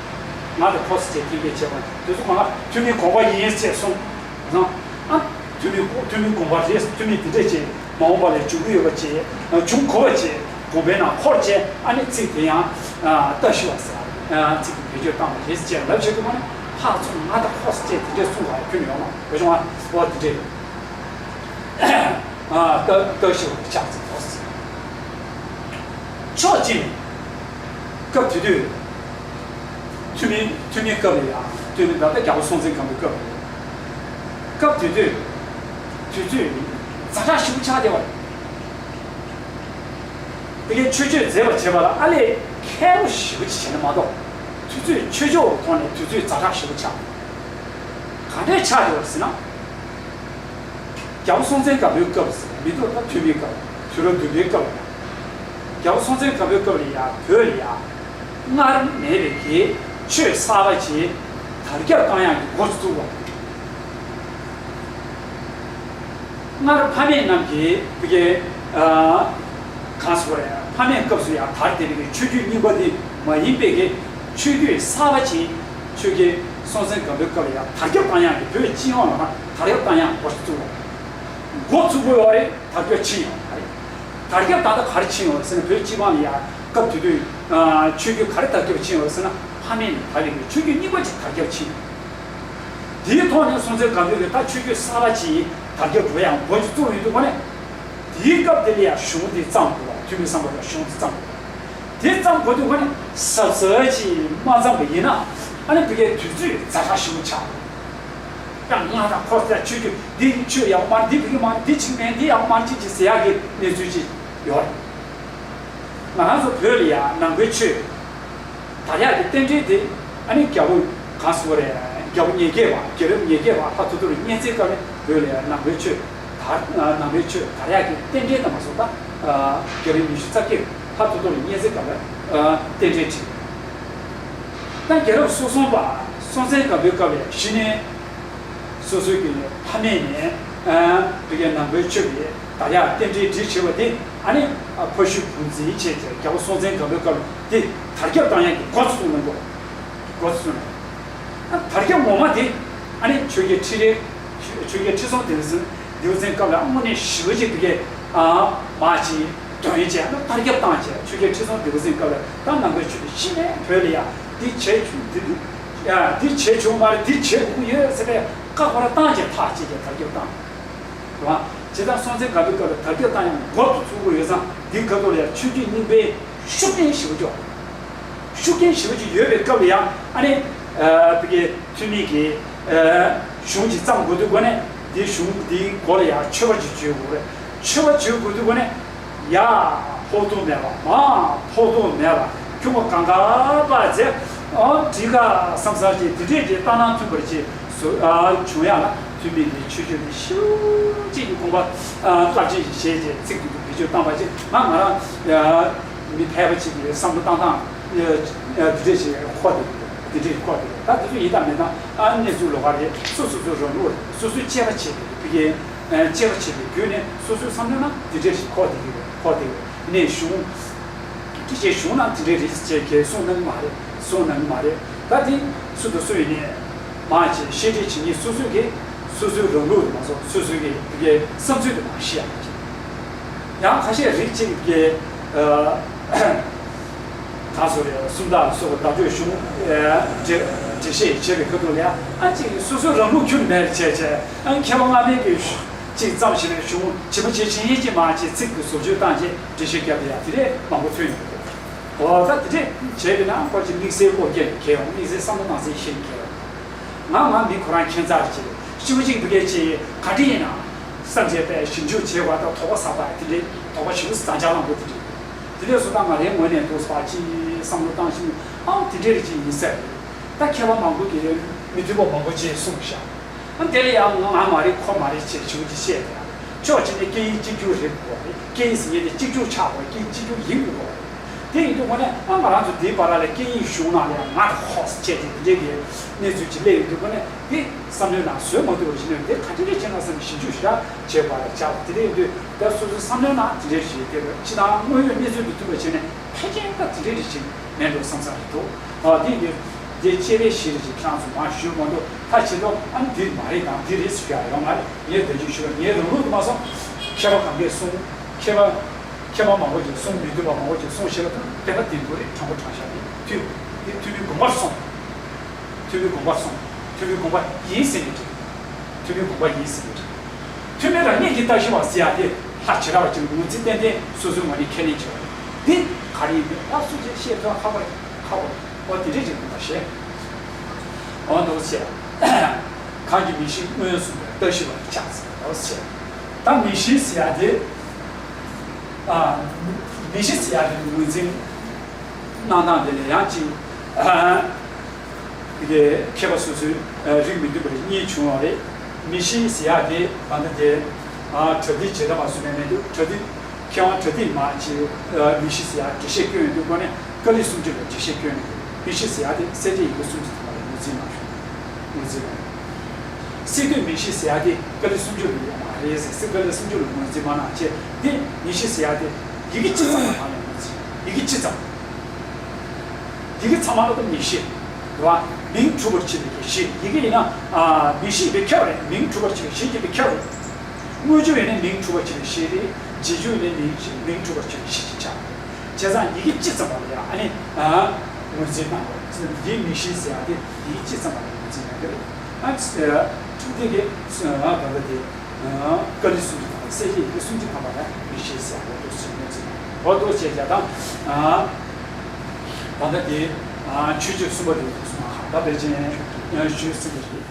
ང་དང་ཁོ་ཟེར་བྱས་འཐེན་འཁྱེར་བྱེད་པ་དེ་ཚོ་གང་ལ་ཐུན་མིན་དགོངས་པ་ཡིན་ཟེར་གསུངས། ཨ། ཐུན་མིན་ཐུན་མིན་དགོངས་པ་རེད། ཐུན་མིན་དེ་འདྲས་ཅིག་མ་འོངས་པ་ལ་འབྱུང་གི་ཡོད་པ་ཅིག་འབྱུང་དགོས་པ་ཅིག་དགོངས་པའི་ནང་འཁོར་བྱས། ཨ་ནི་ཚིག་དེ་ཡང་ཨ་རྟག་ཞི་བ་ཟེར་ཚིག་དེ་བེད་སྤྱོད་བཏང་བ་རེད་ཅེས་ལབ་བྱེད་དུས་མ་ནི་ཕར་ཚུར་ང་དང་ཁོ་ཟེར་ཅེས་དེ་འདྲས་གསུང་བ་ཁྱོན་ཡོད་མ་རེད། བྱུང་བ་འོ་དེ་འདྲས་ཨ་རྟག་རྟག་ཞི་བ་ཆགས་ཚིག་ཐོག་ཕྱོགས་གཅིག་ནས་སྐབས་དེ་དུས། ཐུན་མིན་ཐུན་མིན་སྐབས་ལ་ཡང་ཐུན་མིན་ད་ལྟ་རྒྱལ་པོ་སྲོང་བཙན་སྒམ་པོའི་སྐབས་ལ་ཡང་། སྐབས་དེ་དུས་དུས་ཚོད་ཛ་དྲག་ཞེ་པོ་ཆགས་བསྡད་པ་རེད། དེ་གའི་ཆོས་སྤྱོད་མཛད་པ་བྱེད་པ་ལ་ཨ་ལས་ཁེར་རོ་ཞེ་པོ་ཅིག་བྱས་ན་མ་གཏོགས། དུས་ཚོད་ཆོས་ཕྱོགས་ཐོག་ནས་དུས་ཚོད་ཛ་དྲག་ཞེ་པོ་ཆགས། ག་འདྲས་ཆགས་བསྡད་པ་རེད་ཟེར་ན། རྒྱལ་པོ་སྲོང་བཙན་སྒམ་པོའི་སྐབས་སུ་མི་འདུག་ད་ཐུན་མིན་སྐབས་དུས་རབས་བདུན་པའི་སྐབས་ལ། རྒྱལ་པོ་སྲོང་བཙན་སྒམ་པོའི་སྐབས་ལ་ཡང་བོད་ལ་ཡང་སྔར་མེད་པའི་གི་ཆོས་གསར་པ་ཅིག་དར་ཁྱབ་བཏང་ཡག་གི་འགོ་བཙུགས་པ། སྔར་ཕ་མེས་རྣམས་ཀྱིས་བོད་ཀྱི་ཨ་གང་ཟེར་དགོས་རེད། ཕ་མེས་སྐབས་སུ་ཡང་དར་བསྡད་པའི་གི་ཆོས་བརྒྱུད་རྙིང་པ་འདི་མ་ཡིན་པའི་གི་ཆོས་བརྒྱུད་གསར་པ་ཅིག་ཆོས་རྒྱལ་སྲོང་བཙན་སྒམ་པོའི་སྐབས་ལ་ཡང་དར་ཁྱབ་བཏང་ཡག་གི་བོད་སྤྱི་ཡོངས་ལ་དར་ཁྱབ་བཏང་ཡག་འགོ་བཙུགས་པ། འགོ་བཙུགས་དགོས་པ་རེད། དར་ཁྱབ་ཕྱིན་ཡོད་པ་རེད། དར་ཁྱབ་ད་ལྟ་ག་རེ་ཕྱིན་ཡོད་ཟེར་ན། བོད་སྤྱི་དམངས་ལ་ཡང་སྐབས་དེ་དུས་ཨ་ཆོས་བརྒྱུད་ག་རེ་དར་ཁྱབ་ཕྱིན་ཡོད་ཟེར་ན། ཕ་མེས་ནས་དར་བའི་ཆོས་བརྒྱུད་རྙིང་པ་ཅིག་དར་ཁྱབ་ཕྱིན་ཡོད། དེའི་ཐོག་ནས་སྲོང་བཙན་སྒམ་པོས་ད་ཆོས་བརྒྱུད་གསར་པ་ཅིག་དར་ཁྱབ་འགྲོ་ཡག་འགོ་ཅིག་བཙུགས་ཡོང་དུས་ག་ནས། དེའི་སྐབས་དེ་ལ་ཡང་གཞུང་དེ་བརྩམས་དགོས་པ། ཐུན་མིན་བསམ་པ་ལ་གཞུང་དེ་བརྩམས་དགོས་པ། དེ་བརྩམས་དགོས་དུས་ག་ནས་གཟབ་གཟབ་ཅིག་མ་བརྩམས་པ་ཡིན་ན། ཨ་ནི་བོད་ཀྱི་དུས་ཚོད་ཛ་དྲག་ཞེ་པོ་ཆགས། ཡང་ང་དང་ཁོ་ཚོས་ཆོས་བརྒྱུད་འདི་ཆོས་ཡག་པོ་མ་རེད། འདི་བོད་ཀྱི་མ་རེད། འདི་ཕྱི་མ་རེད། འདི་ཡག་པོ་མ་རེད་ཅེས་ཟེར་ཡག་གི་གནས་ཚུལ་ཅིག་ཡོད་རེད། ང་རང་ཚོ་བོད་ལ་ཡང་ནང་པའི་ཆོས་དར་ཡག་གི་རྟེན་འབྲེལ་དེ། ཨ་ནི་རྒྱལ་པོ་གང་ཟེར་དགོས་རེད། རྒྱལ་པོ་ཉེར་བརྒྱད་པ། རྒྱལ་རབས་ཉེར་བརྒྱད་པ་ལྷ་ཐོ་ཐོ་རི་གཉན་གཟིགས་སྐབས་ནས་བོད་ལ་ཡང་ནང་པའི་ཆོས་དར། ནང་པའི་ཆོས་དར་ཡག་གི་རྟེན་འབྲེལ་དང་མ་སོང་ད། རྒྱལ་རབས་ཉི་ཤུ་རྩ་བརྒྱད་ལྷ་ཐོ་ཐོ་རི་གཉན་གཟིགས་སྐབས་ལ་རྟེན་འབྲེལ་བྱས། ད་རྒྱལ་རབས་སོ་གསུམ་པ་སྲོང་བཙན་སྒམ་པོའི་སྐབས་ལ་གཞི་ནས་སོ་སོའི་གི་ཕ་མེས་ནས་ཨ་བོད་ཀྱི་ནང་པའི་ཆོས་ཀྱི་དར་ཡག་རྟེན་འབྲེལ་སྒྲིག་བྱས་པ་དེ། ཨ་ནི་ཨ་ཕ་ཤུལ་བུ་འཛིན་བྱས་བྱས་རྒྱལ་པོ་སྲོང་བཙན་སྒམ་པོའི་སྐབས་ལ་དེ་དར་ཁྱབ་བཏང་ཡག་གི་འགོ་ཚུགས་གནང་དགོས། འགོ་ཚུགས་གནང་། ཨ་དར་ཁྱབ་ངོ་མ་དེ་ཨ་ནི་ཆོས་རྒྱལ་ཁྲི་རལ། ཆོས་རྒྱལ་ཁྲི་སྲོང་ལྡེའུ་བཙན། ལྡེའུ་བཙན་སྐབས་ལ་དངོས་གནས་ཞི་བ་ཅིག་དེ་གས་ཨ་མ་ཅིག་འདོན་བྱས། ཨ་ནི་དར་ཁྱབ་བཏང་བྱས། ཆོས་རྒྱལ་ཁྲི་སྲོང་ལྡེའུ་བཙན་སྐབས་ལ་ད་ནང་པའི་ཆོས་དེ་གཞི་ནས་བོད་ལ་ཡ་འདི་བྱས་བྱུང་། འདི་འདུག་ཡ་འདི་བྱས་བྱུང་མ་རེད། འདི་བྱེད་དགོས་ཀྱི་ཡོད་ཟེར་བའི་བཀའ་ཁོ་རང་བཏང་བྱས་ཐག་བཅད་བྱས་དར་ཁྱབ་བཏང་། རེད་བ། བྱས་ཙང་སྲོང་བཙན་སྒམ་པོའི་སྐབས་ལ་དར་ཁྱབ་བཏང་ཡག་འགོ་ཚུགས་དགོས་ཡོད་ཙང་། འདི་སྐབས་ཐོག་ལ་ཡ་ཆོས་བརྒྱུད་རྙིང་པའི་ཤུགས་རྐྱེན་ཞེ་པོ་ཅིག་ཤུགས་རྐྱེན་ཞེ་པོ་ཅིག་ཡོད་པའི་སྐབས་ལ་ཡ། ཨ་ནི་ཨ་བོད་ཀྱི་ཐུན་མིན་གྱི་ གཞུང་ཅིག་བརྩམས་དགོས་དུས་སྒོ་ནས་འདི་གཞུང་འདིའི་མགོ་ལ་ཡར་མཆོད་པ་ཅིག་བརྗོད་དགོས་རེད། མཆོད་པ་བརྗོད་དགོས་དུས་སྒོ་ནས་ཡར་ཕོག་ཐུག་མེད་པ་མར་ཕོག་ཐུག་མེད་པ་ཁྱུང་པ་གང་ག་པ་ཚེ་ཨོ་བྲིས་ཀ་བསམ་བསམ་ཅིག་དེ་འདྲས་ཀྱི་ལྟ་སྣང་མཐུན་པར་ཅིག་བཟོ་ཨ་བྱུང་ཡ་ལ་ཐུན་མིན་གྱི་ཆོས་སྤྱོད་འདི་ཤུགས་ཅིག་གི་དགོངས་པ་ཨ་རླབས་ཆེན་ཞིག་བྱས་རྗེས་ཚིག་ཏུ་བེད་སྤྱོད་བཏང་བ་ཅིག་ང་ང་རང་ཨ་མི་ཕལ་པ་ཅིག་གི་བསམ་བློ་བཏང་སྟངས་ཨ་འདི་འདྲས་ཞིག་འཁོར་བསྡད་ཡོད། འདི་འདྲས་འཁོར་བསྡད་ཡོད། ད་དེ་ཚོ་ཡིན་དང་མིན་དང་ཨ་གནས་ཚུལ་ལོགས་ཀ་རེད། སོ་སོ་སོ་རང་ལུགས་རེད། སོ་སོས་དཔྱད་པ་བྱས་པའི་ཕ་གིའི་དཔྱད་པ་བྱས་པའི་བརྒྱུད་ནས་སོ་སོའི་བསམ་བློའི་ནང་འདི་འདྲས་ཞིག་འཁོར་བསྡད་ཀྱི་རེད། འཁོར་བསྡད་ཀྱི་རེད། ནས་གཞུང་འདི་བྱས་གཞུང་ནང་འདི་འདྲས་རེད་ཅེས་ཀྱིས་གསུངས་གནང་གི་མ་རེད། གསུངས་གནང་གི་མ་རེད། ད་འདི་སུ་དང་སུ་ཡིན་ནའི་མ་བྱས་བཤད་ཁྲིད་བྱེད་མཁན་སོ་སོའི་གི་སོ་སོའི་རང་ལུགས་དུ་མ་སོང་སོ་སོའི་གི་ཕ་གིའི་བསམ་ཚུལ་དུ་མ་བཤད་ཡག་ཅིག་ཡང་ཁ་ཤས་རིགས་གཅིག་གི་ཨ། གང་སོ་རེད། སུམ་རྟགས་སོགས་བརྡ་སྤྲོད་གཞུང་འགྲེལ་འགྲེལ་བཤད་བྱེད་པའི་ཁ་ཐུག་ལ་ཨ་ཅིག་སོ་སོའི་རང་ལུགས་ཁྱུར་མེད་བྱས་བྱས་ཨ་མཁས་པ་སྔ་མའི་གི་ཅིག་བརྩམས་ཤིང་གཞུང་ཇི་མ་ཇི་བཞིན་ཡིན་གཅིག་མ་ཅིག་ཚིག་ཏུ་བཟོ་བཅོས་བཏང་རྗེས་འགྲེལ་བཤད་བརྒྱབ་པ་ཡ་དེ་འདྲས་མང་པོ་ཐོན་ཡོང་གི་འདུག་འོ་ད་དེ་འདྲས་བྱས་པས་ན་ཁོ་ཅིག་དམིགས་བསལ་བློ་སྐྱེད་ནས་གལ་ཡོང་། དམིགས་བསལ་བསམ་བློ་བཏང་སའི་ཤེས་ནས་གལ་ཡོང་། ང་ང་མི་ཁོ་རང་ཁྱད་མཚར་ཅིག་ཤི་བོ་ཅིག་འདུག་གས་ཅིག་ག་འདྲ་ཡིན་ན་བསམ་བྱས་པས་ཞིབ་འཇུག་བྱེད་པ་དང་དོགས་པ་ཟ་བ་དེ་འདྲས་དོགས་པ་ཞིབ་ཟ་འཇག་ལངས་པོ་དེ་འདྲས། དེ་འདྲས་སུ་ད་ང་རའི་ངོས་ནས་འདུག་སྤ་ཅིག་བསམ་བློ་བཏང་ཞིང་ཨང་དེ་འདྲས་རེ་ཅིག་ཡིན་ས་རེད། ད་མཁས་པ་མང་པོ་གིས་མི་མཐུན་པ་མང་པོ་ཅིག་གསུངས་ཤག་ཨ་དེ་ལ་ཡང་ང་ང་མ་རེད་ཁོ་མ་རེད་ཅེས་ཞུ་རྒྱུ་བཤད་དེ་ཕྱོགས་གཅིག་ནས་སྐད་ཡིག་གཅིག་གྱུར་རེད་དགོས་རེད། སྐད་ཡིག་ཟེར་མཁན་དེ་གཅིག་གྱུར་ཆགས་དགོས་རེད། སྐད་ཡིག་གཅིག་གྱུར་ཡིན་དགོས་རེད། དེ་ཡིན་དུས་ངོ་ནས་ཨ་ང་རང་ཚོ་དེའི་བར་ལ་སྐད་ཡིག་གཞུང་ནང་ལ་ཡང་ང་དང་ཧོ་སི་བྱས་ཏེ་དེ་འདྲའི་གི་གནས་ཚུལ་ཅིག་སླེབས་ཡོང་དུས་ངོ་ནས་དེ་བསམ་བློའི་ནང་བཟོས་མ་ཐུབ་པ་ཞིག་ནས་དེ་ག་འདྲ་རེད་བྱས་ན་བསམ་ནས་ཞིབ་འཇུག་ཞེ་དྲག་བྱེད་དགོས་རེད་བྱ་བ་དེ་འདྲ་ཡིན་དུས་ད་སོ་སོའི་བསམ་བློའི་ནང་དེ་འདྲའི་ཞིག་དེ་ཕྱི་ནང་དངོས་ཡོད་གནས་ཚུལ་དང་མཐུན་པ་བྱས་ནས་ཕལ་ཆེར་ད་དེ་འདྲའི་རེད་ཅིག་མེད་འགྲོ་བསམ་བསམ་རེད་འདུག་ཨ་དེ་ཡིན་དུས་དེ་དཔྱད་པའི་གཞི་རེད་ཅིག་ཁྱེད་རང་ཚོ་མ་ཞུ་མ་འདུག་ད་བྱེད་དུས་ཨ་ནི་འདི་མ་རེད་དང་འདི་རེད་ཟེར་ཡ་ཡོང་མ་རེད། ངས་འདི་ཅིག་ཞུ་བ་ངའི་རང་ལུགས་དུ་མ་སོང་། མཁས་པ་གང་གས་གསུངས། མཁས་པ་མཁས་པ་མང་པོ་ཅིག་གསུང་མི་འདོད་པ་མང་པོ་ཅིག་གསུང་ཤེས་པ་དང་བསྟན་པ་བདེན་པོ་རེད་དྲང་པོ་དྲང་བཞག་དེ་ཐུབ་དེ་ཐུབ་པའི་དགོངས་པར་སོང་། ཐུབ་པའི་དགོངས་པར་སོང་། ཐུབ་པའི་དགོངས་པ་ཡིན་ཟེར་ནས་དྲན། ཐུབ་པའི་དགོངས་པ་ཡིན་ཟེར་ནས་དྲན། ཐུབ་པའི་རང་ཉིད་ཀྱི་ལྟ་ཞིབ་པ་ཟེར་ཡ་དེ་ལྷ་བྱེ་བྲག་པ་ཅིག་ངོས་འཛིན་ཏན་ཏན་སོ་སོའི་ངོས་ནས་ཁས་ལེན་བྱེད་པ་རེད། འདི་ག་རེ་ཡིན་མིན་ད་སུ་ཅིག་ཤེས་ཐུབ་ཁག་པོ་རེད་ཁག་པོ་རེད། འོ་དེ་འདྲས་ཅིག་ཡིན་པ་ཤེས། འོ་འདུག་ཟེར། གང་གིས་མིག་ཤེས་མངོན་སུམ་པའི་ལྟ་ཞིབ་པ་ཆགས་ཟེར་འདུག་ཟེར། ད་མིག་ཤེས་ཟེར་ཡ་དེ། ཨ། མིག་ཤེས་ཟེར་ཡ་དེ་ངོས་འཛིན་གནང་སྟངས་དེ་ལ་ཡང་ཅིག་ཨ། དེ་གའི་མཁས་པ་སོ་སོའི་རིགས་མི་མཐུན་པ་རིགས་གཉིས་བྱུང་བ་རེད། མིག་ཤེས་ཟེར་ཡ་དེ་ད་ལྟ་དེ་ཨ་པྲ་ཏི་བྱེད་ཐབས་མ་སུ་མེད་མེད་འདུག་པྲ་ཏི། མཁས་དབང་པྲ་ཏིས་མ་ཅིག་མིག་ཤེས་ཟེར་ཡ་འགྲེལ་བཤད་བསྐྱོན་ཡོང་དུས་སྒོ་ནས་ཀཱ་ལི་སུམ་ཅུ་ལ་འགྲེལ་བཤད་བསྐྱོན་ཡོང་དུས་མིག་ཤེས་ཟེར་ཡ་དེ་གསལ་བྱེད་ཡི་གེ་སུམ་ཅུ་ཐམ་པ་ལ་ངོས་འཛིན་གནང་བྱུང་། ངོས་འཛིན་གནང་། སི་ཏུ་མིག་ཤེས་ཟེར་ཡ་དེ་ཀཱ་ལི་སུམ་ཅུ་ལ་ཡོད་མ་རེད་ཟེར། སི་ཀཱ་ལི་སུམ་ཅུ་ལ་ངོས་འཛིན་མ་གནང་བྱས་དེ་མིག་ཤེས་ཟེར་ཡ་དེ་ཡི་གེ་གཅིག་ཙམ་ལ་ང་ལ་ངོས་འཛིན་ཡི་གེ་གཅིག་ཙམ། ཡི་གེ་ཚང་མ་ལ་ད་མིག་ཤེས། རེད་བ། མིང་གྲུབ་པར་བྱེད་པའི་གི་གཞི། ཡི་གེ་ཡིན་ན། ཨ། མིག་ཤེས་པའི་ཁྱབ་རེད། མིང་གྲུབ་པར་བྱེད་པའི་གཞི་ཡི་གེ་ཁྱབ་རེད། དངོས་བརྗོད་ཡིན་ན་མིང་གྲུབ་པར་བྱེད་པའི་གཞི་རེད། རྗེས་འཇུག་ཡིན་ན་མིང་མིང་གྲུབ་པར་བྱེད་པའི་གཞི་ཅིག་ཆགས་རེད། བྱས་ཙང་ཡི་གེ་གཅིག་ཙམ་པ་ལ་ཡང་ཨ་ནི། ཨ། ངོས་འཛིན་གནང་དགོས་རེད། འདིའི་མིག་ཤེས་ཟེར་ཡ་དེ་ཡི་གེ་གཅིག་ཙམ་པ་ལ་ངོས་འཛིན་གནང་གི་རེད། ཨ། ཁྲིམས་དེ་གི་ཨ་ག་ལ་དེ། ཀཱ་ལི་སུམ་ཅུ་ཐམ་པ་གསལ་བྱེད་ཡི་གེ་སུམ་ཅུ་ཐམ་པ་ལ་མིག་ཤེས་ཟེར་འོ་དོ་ཟེར་མོ་ཟེར་འོ་དོ་བྱས་ཀྱང་དང་། ད་ལྟ་དེ་ཆོས་སྤྱོད་གསུམ་པ་དེ་གསུངས་པ་ཧ་ད་བེར་ཅན་ཞུས་ཟིན་པ་རེད།